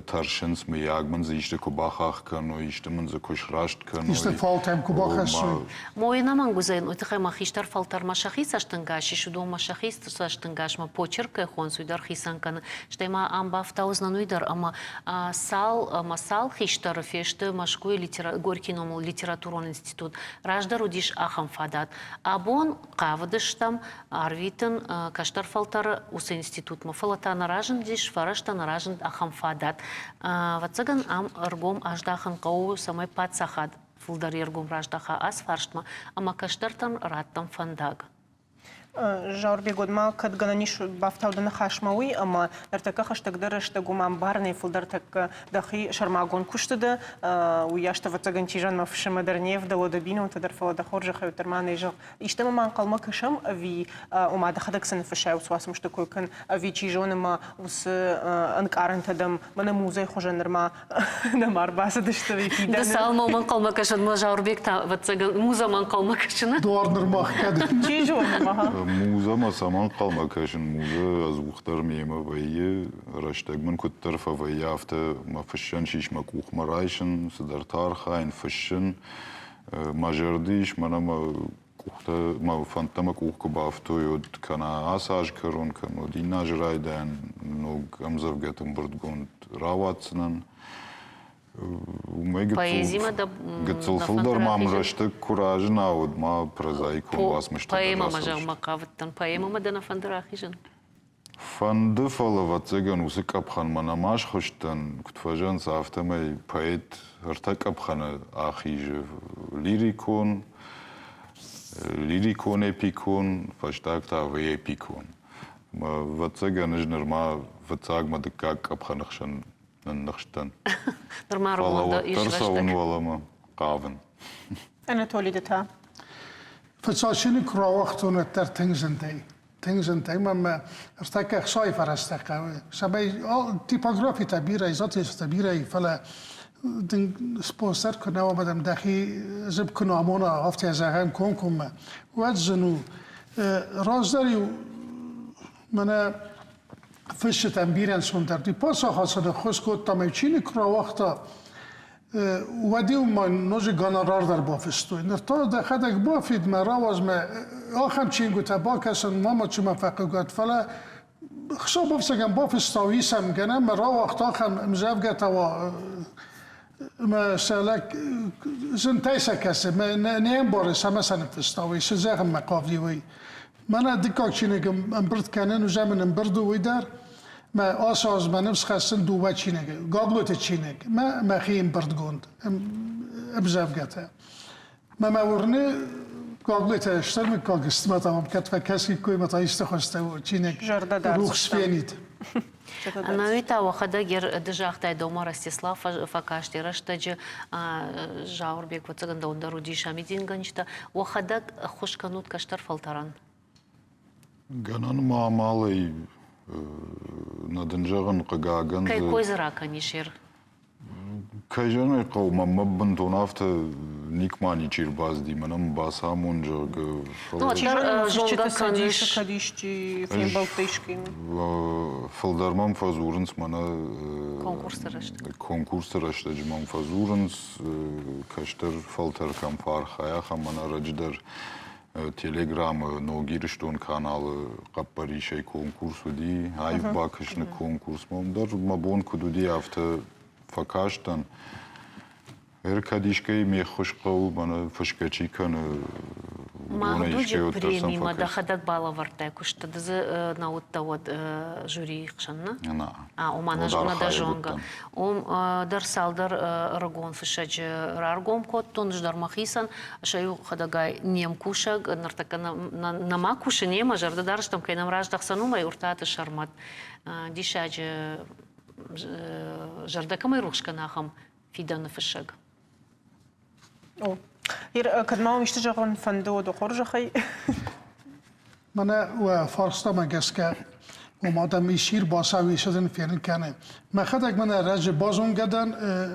тӕрсынц, мыййаг мын дзы исты куы бахахх кӕной, исты мын дзы куы сраст кӕной. Исты фалтӕм куы бахӕссой. Мой ӕнӕмӕнг уыдзӕн, уый тыххӕй мӕ хистӕр фӕлтӕрмӕ сӕхи цӕстӕнгас ис, уыдонмӕ сӕхи цӕстӕнгасмӕ почерк кӕй хонынц, уый дӕр хицӕн кӕны. Стӕй ма ам бафтаудзынӕн уый дӕр, ӕмӕ цал ӕмӕ цал хистӕры фесты Мӕскуыйы Горькийы номыл литературон институт. Раздӕр уыдис ахӕм фадат. Абон хъавыдыстӕм арвитын кӕстӕр фӕлтӕры уыцы институтмӕ, фӕлӕ та нӕ разындис, фӕрӕзтӕ нӕ разынд ахӕм фадат. Ӕвӕццӕгӕн, ам ӕргом аздахын хъӕуы, цӕмӕй паддзахад фылдӕр йе ргом раздаха ацы фарстмӕ ӕмӕ кӕстӕртӕн раттӕм фӕндаг. Зауырбег, уӕд ма кӕд гӕнӕн ис бафтау дӕ ныхасмӕ уый, ӕмӕ ныртӕккӕ хӕстӕгдӕр рӕстӕг уымӕ ӕмбарынӕй фылдӕр тӕккӕ дӕхи сӕрмагонд куысты дӕ, уыйас ӕвӕццӕгӕн чи зоны, мӕ фысымӕ дӕр не вдӕлы, дӕ бинонтӕ дӕр, фӕлӕ дӕ хорзӕхӕй уӕддӕр ма нӕ зӕгъ, Истӕмӕ ма ӕнхъӕлмӕ кӕсӕм ӕви, ома дӕхӕдӕг цы ныффыссай, уыцы уацмысты кой кӕн, ӕви чи зоны мӕ уыцы ӕнкъарӕнтӕ дӕм мӕнӕ музейы хуызӕн нырма нӕма ӕрбацыдысты ӕви фидӕны? Ды цалынмӕ уымӕ ӕнхъӕлмӕ кӕсӕн, мӕ Зауырбег та, ӕвӕццӕгӕн, музӕмӕ ӕнхъӕлмӕ кӕсыны. Дуар нырма хгӕд. Чи зоны, ма. Музӕмӕ цӕмӕ ӕнхъӕлмӕ кӕсын? Музӕ ӕдзухдӕр мемӕ вӕййы, рӕстӕг мын куыддӕр фӕвӕййы, афтӕ мӕ фыссӕн сис мӕ къухмӕ райсын, цыдӕртӕ архайын, фыссын. Мӕ зӕрды ис, мӕнӕ мӕ къухтӕ, мӕ фӕндтӕ мӕ къух куы бафтой, уӕд кӕнӕ ацы аз кӕрон, кӕнӕ уӕд иннӕ азы райдайӕн ног ӕмдзӕвгӕты ӕмбырдгонд рауадздзынӕн. Уымӕй гыццыл фылдӕр мӕм рӕстӕг куы разына, уӕд ма прозаикон уацмыстӕ дӕр Поэмӕмӕ зӕгъынмӕ хъавыдтӕн. Поэмӕмӕ дӕ нӕ фӕнды рахизын? Фӕнды, фӕлӕ, ӕвӕццӕгӕн, уыцы къӕпхӕнмӕ нӕма схызтӕн, куыд фӕзӕгъынц, афтӕмӕй поэт ӕртӕ къӕпхӕны ахизы: лирикон, лирикон-эпикон, фӕстаг та эпикон. Ӕвӕццӕгӕн, ӕз нырма фыццагмӕ дыккаг къӕпхӕны хсӕн нынныхстӕн. Нырма Фӕлӕ уӕддӕр цӕуын уӕлӕмӕ хъавын. Анатолий, ды та? Фыццаг чиныг куы рауагътон, уӕддӕр тынг зынтӕй. Тынг зынтӕй мӕм ӕртӕккӕ ӕхцайы фӕрӕзтӕ хъӕуы. Цӕмӕй типографитӕ бирӕ, издательствотӕ бирӕ, фӕлӕ дын спонсор куы нӕ уа ӕмӕ дӕм дӕхи зып куы нӕ амона, афтӕ зӕгъӕм комкоммӕ, уӕд зын у. Раздӕр-иу мӕнӕ фысджытӕн бирӕ ӕнцондӕр уыди. Паддзахад сын ӕххуыс кодта ӕмӕ чиныг куы рауагъта, Уӕд-иу ма ноджы гонорар дӕр бафыстой. Ныр та дӕхӕдӕг бафид мӕ, рауадз мӕ, ахӕм чингуытӕ бакӕсын ма мачи ма фӕхъыгӕд, фӕлӕ Хуыцау бафсӕгӕн бафыста, исӕм гӕнӕн мӕ рауагъта ахӕм ӕмдзӕвгӕтӕ уа мӕ сӕ лӕг зынтӕй сӕ кӕсы, мӕ не ӕмбары, цӕмӕ сӕ ныффыста, уый, цы зӕгъынмӕ хъавди, уый. Мӕнӕ дыккаг чиныг ӕмбырд кӕнын, уызӕн мын ӕмбырд у уый дӕр. Мӕ ацы аз мӕ ныфс хӕссын дыууӕ чиныгы. Гаглойты чиныг мӕ мӕхи ӕмбырдгонд ӕмдзӕвгӕтӕ. Мӕ мӕ уырны, Гаглойтӕ стыр мыггаг сты, мӕ та мӕм кӕд фӕкӕсиккой, мӕ та исты хуызтӕ чиныг рухс фенид. Ӕнӕуи та уӕхӕдӕг ды загътай, Дома Ростислав фӕкасти рӕстӕджы Зауырбег ӕвӕццӕгӕн дӕуӕн дӕр уыдис амидингӕнджытӕ. Уӕхӕдӕг ӕххуыс кӕнут кӕстӕр фӕлтӕрӕн? Гӕнӕн ма амалӕй нӕ дын зӕгъын, хъыгагӕн. Кӕй кой дзы ракӕнис, Ир? Кӕй зӕгъын ӕй хъӕуы, мӕнмӕ бынтон афтӕ никма ничи ӕрбацыди, мӕнӕн бацамон, зӕгъгӕ. Ну, уӕддӕр зонгӕ кӕныс. Кӕд исчи фембӕлдтӕ искӕимӕ? Фылдӕр мӕм фӕдзурынц мӕнӕ конкурсты рӕстӕджы. Конкурсты рӕстӕджы мӕм фӕдзурынц, кӕстӕр фӕлтӕр кӕм фӕархайа, ахӕм мӕнӕ ӕрӕджы дӕр Телеграммы Ног Ирыстон каналы хъӕппӕрисӕй конкурс уыди, аив бакӕсыны конкурс. Мӕм дӕр мӕ бон куыд уыди, афтӕ фӕкастӕн. Ӕркӕд искӕй ме ххуыс хъӕуы, мӕнӕ фысгӕ чи кӕны, уыдонӕй искӕй уӕддӕр сӕм премимӕ дӕхӕдӕг балӕвӕрдтай куысты, ды дзы нӕ уыдтӕ уӕд жюрийы хсӕн, нӕ? Нӕ. Ома нӕ дӕ зонгӕ. Уым дӕр цалдӕр ӕрыгон фыссӕджы раргом кодтон, ӕз дӕр мӕхицӕн. Сӕ иу хӕдӕгай не мкусӕг, ныртӕккӕ нӕма кусы немӕ, зӕрдӕдарыстӕм, кӕй нӕм раздӕхдзӕн, уымӕй Уртаты Сӕрмӕт. Диссаджы зӕрдӕ кӕмӕй рухс кӕны, ахӕм фидӕны фыссӕг. О, кӕд ма уым исты зӕгъын фӕнды, уӕд хорзӕхӕй. Мӕнӕ уӕ фарстамӕ гӕсгӕ, ома адӕм исир бацӕуй исӕдӕн фенын кӕны. Мӕхӕдӕг мӕнӕ ӕрӕджы базонгӕ дӕн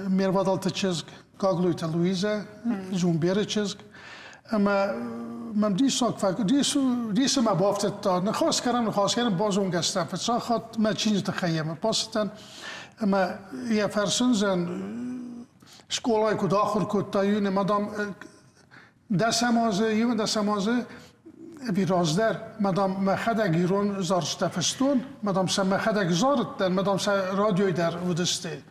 ме рвадӕлты чызг Гаглойты Луизӕ, Зумберы чызг. Ӕмӕ мӕм диссаг дисы мӕ бафтыдта. Ныхас кӕнӕм, ныхас кӕнӕм, базонгӕ стӕм. Фыццаг хатт мӕ чиныджы тыххӕй йемӕ бацыдтӕн. Ӕмӕ йӕ фӕрсын зӕн, скъолайы куыд ахуыр кодта, иу мадам дӕсӕм азы, иуӕндӕсӕм азы ӕви раздӕр, мадам мӕхӕдӕг ирон зарджытӕ фыстон, мадам сӕ мӕхӕдӕг зарыдтӕн, мадам сӕ радиойы дӕр уыдысты.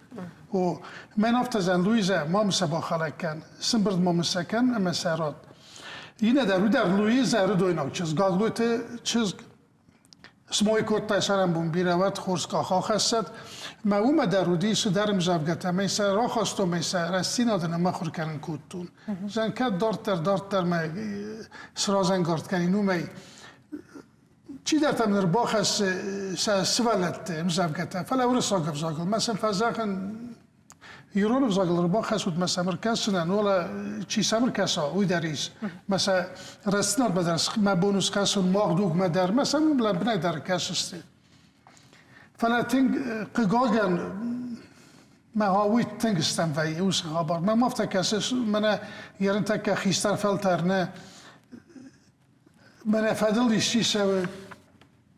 О, мӕн афтӕ зӕн, Луизӕ, ма мын сӕ бахӕлӕг кӕн, сымбырд ма мын сӕ кӕн ӕмӕ сӕ ратт. Иннӕ дӕр, уый дӕр Луизӕ ӕрыдойнаг чызг, Гаглойты чызг Смой кодта цӕрӕнбон бирӕ, уӕд хорз къах ахӕссӕд. Мӕ уымӕ дӕр уыди цыдӕр ӕмдзӕвгӕтӕ, мӕ сӕ рахастон, мӕ сӕ рӕстдзинады ныммыхуыр кӕнын кодтон. Зӕн кӕд дарддӕр, дарддӕр мӕ сразӕнгард кӕнин, уымӕй чидӕртӕ мын ӕрбахӕссы сӕ сывӕллӕтты ӕмдзӕвгӕтӕ, фӕлӕ уырыссаг ӕвзагыл. Мӕ сын фӕзӕгъын, Ирон ӕвзагыл ӕрбахӕсут мӕ сӕм ӕркӕсынӕн, уӕлӕ чи сӕм ӕркӕса, уый дӕр ис. Мӕ сӕ рӕстдзинадмӕ дӕр мӕ бон у скӕсын, мах дугмӕ дӕр, мӕ сӕм лӕмбынӕг дӕр кӕсысты. Фӕлӕ тынг хъыгагӕн, мӕ уый тынг стӕм вӕййы уыцы хабар. Мӕм афтӕ кӕсы, мӕнӕ ерынтӕккӕ хистӕр фӕлтӕр нӕ мӕнӕ фӕдыл исчи цӕуы,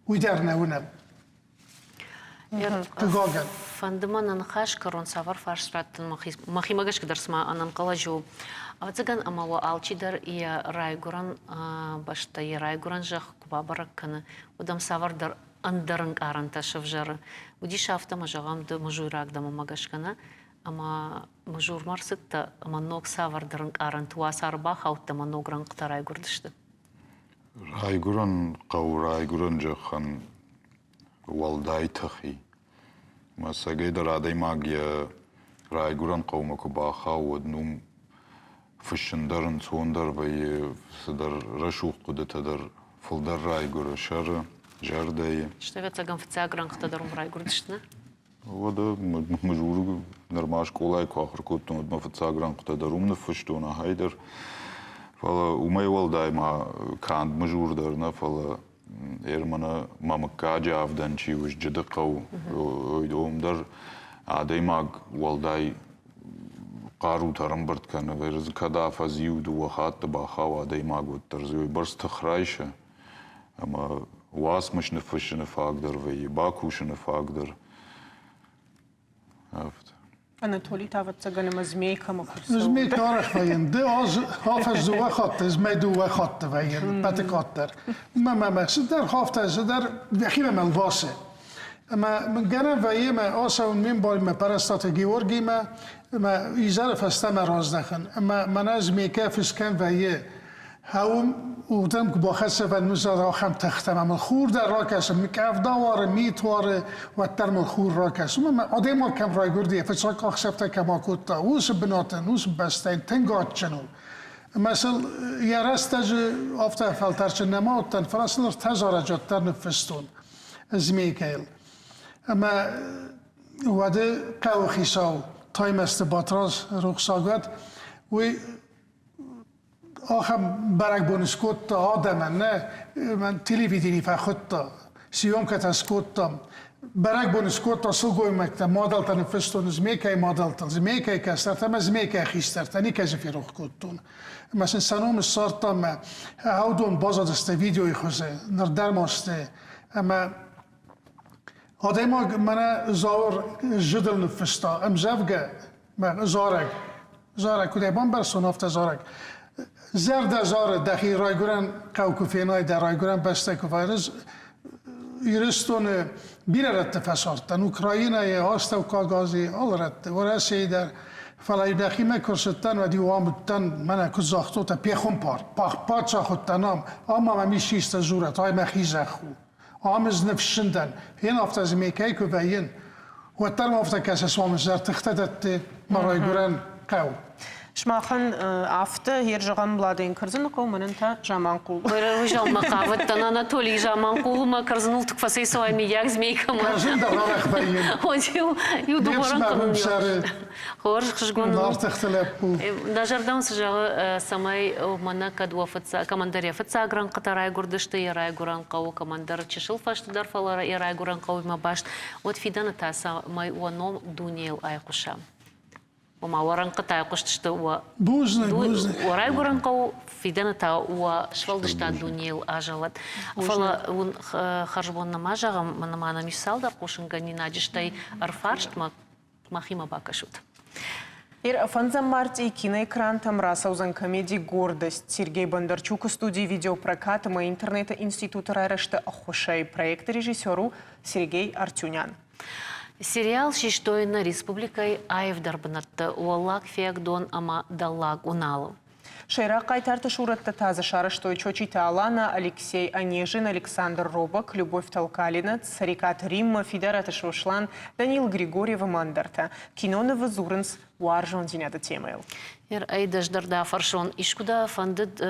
уый дӕр нӕ уынӕм. Хъыгагӕн. Фӕнды мӕ нӕ ныхас кӕрон цавӕр фарст раттын мӕхимӕ гӕсгӕ дӕр цыма ӕнӕнхъӕлӕджы у. Ӕвӕццӕгӕн ӕмӕ уӕ алчидӕр йӕ райгуырӕн бӕстӕ, йӕ райгуырӕн зӕхх куы бабӕрӕг кӕны, уӕд ӕм цавӕрдӕр ӕндӕр ӕнкъарӕнтӕ сӕвзӕры. Уыдис афтӕ ӕмӕ зӕгъӕм, ды мызуйраг дӕ мӕнмӕ гӕсгӕ нӕ, ӕмӕ мызурмӕ ӕрцыдтӕ ӕмӕ ног цавӕрдӕр ӕнкъарӕнты уацары бахаудтӕ ӕмӕ ног рӕнхъытӕ райгуырдысты. Райгуырӕн хъӕу райгуырӕн зӕххӕн уӕлдай тых и. Ӕмӕ ӕцӕгӕйдӕр адӕймаг йӕ райгуырӕн хъӕумӕ куы бахауы, уӕд ын уым фыссын дӕр ӕнцондӕр вӕййы, цыдӕр рӕсугъд хъуыдытӕ дӕр фылдӕр райгуыры сӕры, зӕрдӕйы. Стӕй, ӕвӕццӕгӕн, фыццаг рӕнхъытӕ дӕр уым райгуырдысты, нӕ? Уӕдӕ Мызуры нырма скъолайы куы ахуыр кодтон, уӕд мӕ фыццаг рӕнхъытӕ дӕр уым ныффыстон, ахӕй дӕр. Фӕлӕ уымӕй уӕлдай ма канд Мызур дӕр нӕ, фӕлӕ Ерманы мӕ мыггаджы авдӕн чи у, Зджыды хъӕу, уым дӕр адӕймаг уӕлдай хъарутӕ ӕрӕмбырд кӕны. Кӕд афӕдз иу-дыууӕ хатты бахауа адӕймаг, уӕддӕр дзы уыйбӕрц тых райсы. Ӕмӕ уацмыс ныффыссыны фаг дӕр вӕййы, бакусыны фаг дӕр. Афтӕ. Анатолий та, ӕвӕццӕгӕн, ӕмӕ Змейкӕмӕ куы цӕуы. Змейкӕ арӕх вӕййын. Ды аз афӕдз дыууӕ хатты, змей дыууӕ хатты вӕййын, пӕты къаддӕр. Мӕ мӕ цыдӕр хафтӕ, цыдӕр йӕхимӕ мӕ лвасы. Ӕмӕ мын гӕнӕн вӕййы ӕмӕ ацӕуын ме мбалимӕ Пӕрӕстаты Георгимӕ ӕмӕ изӕры фӕстӕмӕ раздӕхын. Ӕмӕ мӕнӕ Змейкӕ фысгӕн вӕййы. Хауым уырдӕм куы бахӕццӕ вӕййын, ахӕм тыхтӕ ӕмӕ мыл хур дӕр ракӕсы, къӕвда уары, мит уары, уӕддӕр мыл хур ракӕсы. Уымӕн ӕмӕ адӕймаг кӕм райгуырди, йӕ фыццаг къахдзӕфтӕ кӕм акодта, уыцы бынатӕн, уыцы бӕстӕйӕн тынг адджын у. Ӕмӕ сыл йӕ рӕстӕджы афтӕ фӕлтӕрджын нӕма уыдтӕн, фӕлӕ сыл ӕртӕ зарӕджы уӕддӕр ныффыстон Змейкӕйыл. Ӕмӕ уӕды хъӕуыхицау Таймӕзты Батрадз рухсаг уӕд, уый ахӕм бӕрӕгбон скодта адӕмӕн, нӕ, мӕн телевидени фӕхуыдта, съемкӕтӕ скодтам. Бӕрӕгбон скодта сылгоймӕгтӕ, мадӕлтӕ ныффыстон Змейкӕйы мадӕлтыл, Змейкӕйы кӕстӕртӕ ӕмӕ Змейкӕйы хистӕртӕ, никӕй ферох кодтон. Ӕмӕ сын сӕ ном ссардтам ӕмӕ аудон базадысты видеойы хуызы, ныр дӕр ма сты. Ӕмӕ адӕймаг мӕнӕ Зауыр зыдыл ныффыста ӕмдзӕвгӕ, зарӕг. Зарӕг, куыд ӕй бамбӕрстон, афтӕ зарӕг. Зӕрдӕ зары, дӕхи райгуырӕн хъӕу куы фенай, дӕ райгуырӕн бӕстӕ куы фӕрыз, Ирыстоны бирӕ рӕтты фӕцардтӕн, Украинӕйы, Астӕуккаг Азийы, алы рӕтты, Уӕрӕсейы дӕр. Фӕлӕ нӕхимӕ куы рцыдтӕн, уӕд-иу ам уыдтӕн, мӕнӕ куыд загътотӕ, пехуымпар, паддзах уыдтӕн ам, ам ма мӕм исчи исты дзурӕд, ай мӕхи зӕхх у. Ам ӕз ныфсджын дӕн, фен афтӕ дзы ме кӕй куы вӕййын, уӕддӕр ма афтӕ кӕсы, цуан зӕртыхтӕ дӕтты мӕ райгуырӕн хъӕу. Сымахӕн афтӕ йе зӕгъӕм Ладен Кӕрдзыны хъӕу, мӕнӕн та Заманхъул. Уырызӕлмӕ хъавыдтӕн Анатолий Заманхъулы мӕ кӕрдзыныл тык фӕцӕйцӕуай миййаг змейкӕмӕ. Кӕрдзын дӕр арӕх вӕййын. Иу дыууӕрӕн хъӕуын. Хорз, хсызгон. Нартыхты лӕппу. Нӕ зӕрдӕ уын цы зӕгъы, цӕмӕй мӕнӕ кӕд уӕ фыццаг, кӕмӕндӕр йӕ фыццаг рӕнхъытӕ райгуырдысты йӕ райгуырӕн хъӕуы, кӕмӕндӕр чысыл фӕстӕдӕр, фӕлӕ йӕ райгуырӕн хъӕуимӕ баст, уӕд фидӕны та цӕмӕй уӕ ном дунейыл айхъуыса. Ома уӕ рӕнхъытӕ айхъуыстысты уӕ Бузныг, бузныг. Уӕ райгуырӕн хъӕу, фидӕны та уӕ сфӕлдыстад дунейыл азӕлӕд. Фӕлӕ уын хӕрзбон нӕма зӕгъӕм, мӕнӕ нӕм ис цалдӕр хъусынгӕнинаджы, стӕй ӕрфарстмӕ махимӕ бакӕсут. Ир фӕндзӕм мартъи киноэкрантӕм рацӕудзӕн комеди «Гордость». Сергей Бондарчукы студийы видеопрокат ӕмӕ интернеты институты райрӕзты ӕххуысӕй проекты режиссер у Сергей Артюнян. Сериал систой нӕ республикӕйы аивдӕр бынӕтты Уӕллаг Фиагдон ӕмӕ Дӕллаг Уыналы. Сӕйраг хъайтарты сурӕттӕ та дзы сарӕзтой Чочиты Алана, Алексей Онежин, Александр Робок, Любовь Толкалина, Цӕрикъаты Риммӕ, Фидараты Сослан, Данил Григорьев ӕмӕ ӕндӕртӕ. Кинонывы дзурынц уарзондзинады темӕйыл. Ир ӕй дӕздӕр дӕ фӕрсон, искуы дӕ фӕндыд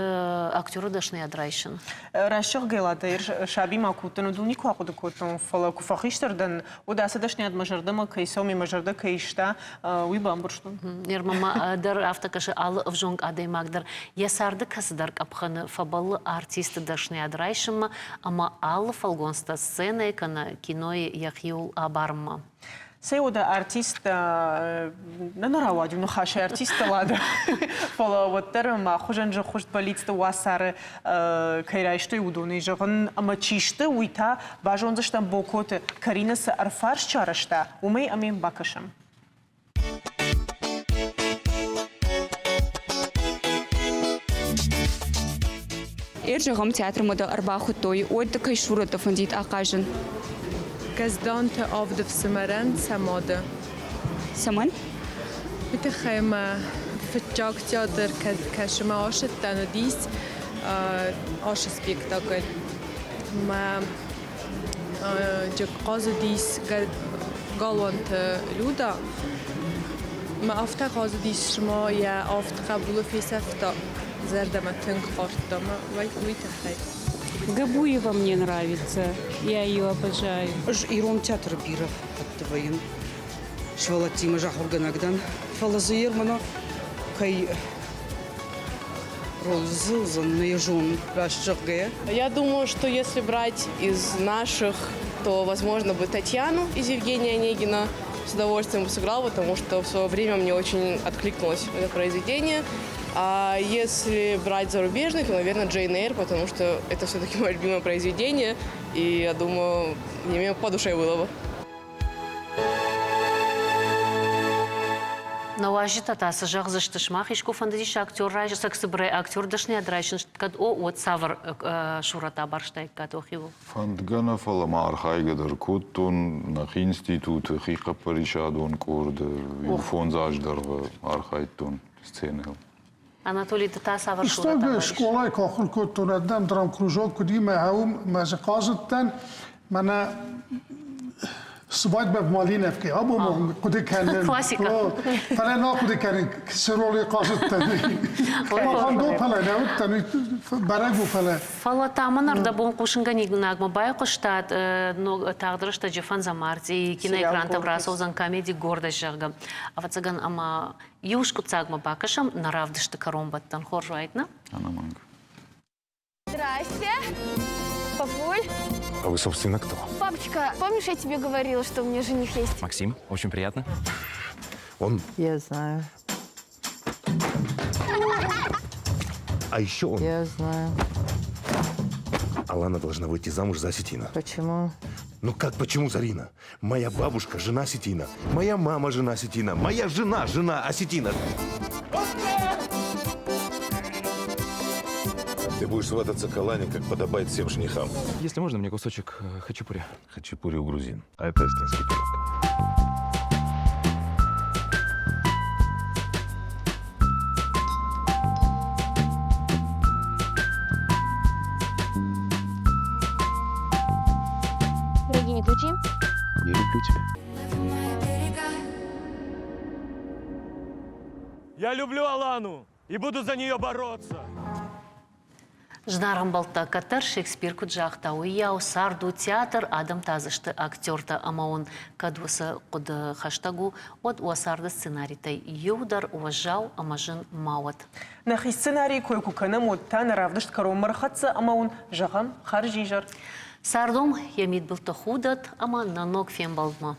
актеры дӕсныйад райсын? Рӕсугъд Ир саби ма куы уыдтӕн, уыдон никуы ахъуыды кодтон, фӕлӕ куы фӕхистӕр дӕн, уӕд ацы дӕсныйад мӕ зӕрдӕмӕ кӕй цӕуы, мӕ зӕрдӕ кӕй иста, уый бамбӕрстон. Ныр мӕ дӕр афтӕ кӕсы, алы ӕвзонг адӕймаг дӕр йӕ царды кӕцыдӕр къӕпхӕны фӕбӕллы артисты дӕсныйад райсынмӕ ӕмӕ алы фӕлгонцтӕ сценӕйы кӕнӕ кинойы йӕхиуыл абарынмӕ. Цӕй уӕдӕ артисттӕ, нӕ нӕ рауад иу ныхасӕй артисттӕ лады, фӕлӕ уӕддӕр мӕ хуызӕн зыххуыст бӕллицты уацары кӕй райстой, уыдонӕй зӕгъын, ӕмӕ чи сты, уый та базондзыстӕм Бокоты Каринӕ цы ӕрфарст сарӕзта, уымӕй ӕмӕ йӕм бакӕсӕм. Эр зӕгъӕм, театрмӕ дӕ ӕрбахуыдтой, уӕд ды кӕй сурӕттӕ фӕндид ахъазын? Гӕздӕнты авд ӕфсымӕрӕн сӕ мады. Цӕмӕн? Уый тыххӕй мӕ фыццаг театр кӕсынмӕ ацыдтӕн, уыдис ацы спектакль. Мӕ хъазыдис Галуанты Люда. Мӕ афтӕ хъазыдис, цыма йӕ авд хъӕбулы фесӕфта. Зӕрдӕмӕ тынг хъардта мӕ уый тыххӕй. Габуева мне нравится, я ее обожаю. Ӕз ирон театры бирӕ хатты вӕййын. Сывӕллӕттимӕ ахуыргӕнӕг дӕн. Фӕлӕ дзы йе рмӕнӕ кӕй роль зылдзӕн, нӕ зонын, раст зӕгъгӕйӕ. Я думаю, что если брать из наших, то, возможно, бы Татьяну из Евгения Онегина с удовольствием бы сыграл, потому что в свое время мне очень откликнулось это произведение. А если брать зарубежный, то, наверное, Джейн Эйр, потому что это все-таки мое любимое произведение, и я думаю, мне по душе было бы. Нӕ уазджытӕ та цы зӕгъдзысты, сымах искуы фӕндыдис актер райсын, цыбырӕй актер дӕсныйад райсын, кӕд о, уӕд цавӕр сурӕт абарстаиккат уӕхиуыл? Фӕндгӕ нӕ, фӕлӕ ма архайгӕ дӕр кодтон нӕхи институты хихъӕппӕрисадон къорды иу фондз азы дӕргъы архайдтон сценӕйыл. Анатолий, ды та цавӕр Фыстӕг скъолайы куы ахуыр кодтон, ардӕм драмкружок уыди мӕ уым мӕ дзы хъазыдтӕн. Мӕнӕ Свадьба в Малиновке. Абон хъуыды кӕнын. Классика. Фӕлӕ нал хъуыды кӕнын, цы ролы хъазыдтӕн. Махандо фӕлӕ нӕ уыдтӕн, бӕрӕг у, фӕлӕ. Фӕлӕ та мын ӕрдӕбон хъусынгӕнинагмӕ байхъуыстат, тагъд рӕстӕджы фӕндзӕм мартъийы киноэкрантӕм рацӕудзӕн комеди «Гордость», зӕгъгӕ. Ӕвӕццӕгӕн, ӕмӕ иу скъуыддзагмӕ бакӕсӕм нӕ равдысты кӕронбӕттӕн. Хорз уаид, нӕ? Ӕнӕмӕнг. Здрасте. Папуль. А вы, собственно, кто? Папочка, помнишь, я тебе говорила, что у меня жених есть? Максим, очень приятно. Он... Я знаю. А еще он... Я знаю. Алана должна выйти замуж за Осетина. Почему? Ну как почему, Зарина? Моя бабушка жена осетина, моя мама жена осетина, моя жена жена осетина. Ты будешь свататься к Алане, как подобает всем женихам. Если можно, мне кусочек э, хачапури. Хачапури у грузин, а это осетинский пирог. Дорогие, не ключи. Я люблю тебя. Я люблю Алану и буду за нее бороться. Зынаргъ ӕмбӕлттӕ, кӕддӕр Шекспир куыд загъта, уыйау цард у театр, адӕм та дзы сты актертӕ ӕмӕ уын кӕд уыцы хъуыды хӕстӕг у, уӕд уӕ царды сценаритӕй иу дӕр уӕззау ӕмӕ зын ма уӕд. Нӕхи сценарийы кой куы кӕнӕм, уӕд та нӕ равдыст кӕронмӕ рхӕццӕ ӕмӕ уын зӕгъӕм хӕрзизӕр. Цардом йӕ мидбылты худӕт ӕмӕ нӕ ног фембӕлдмӕ.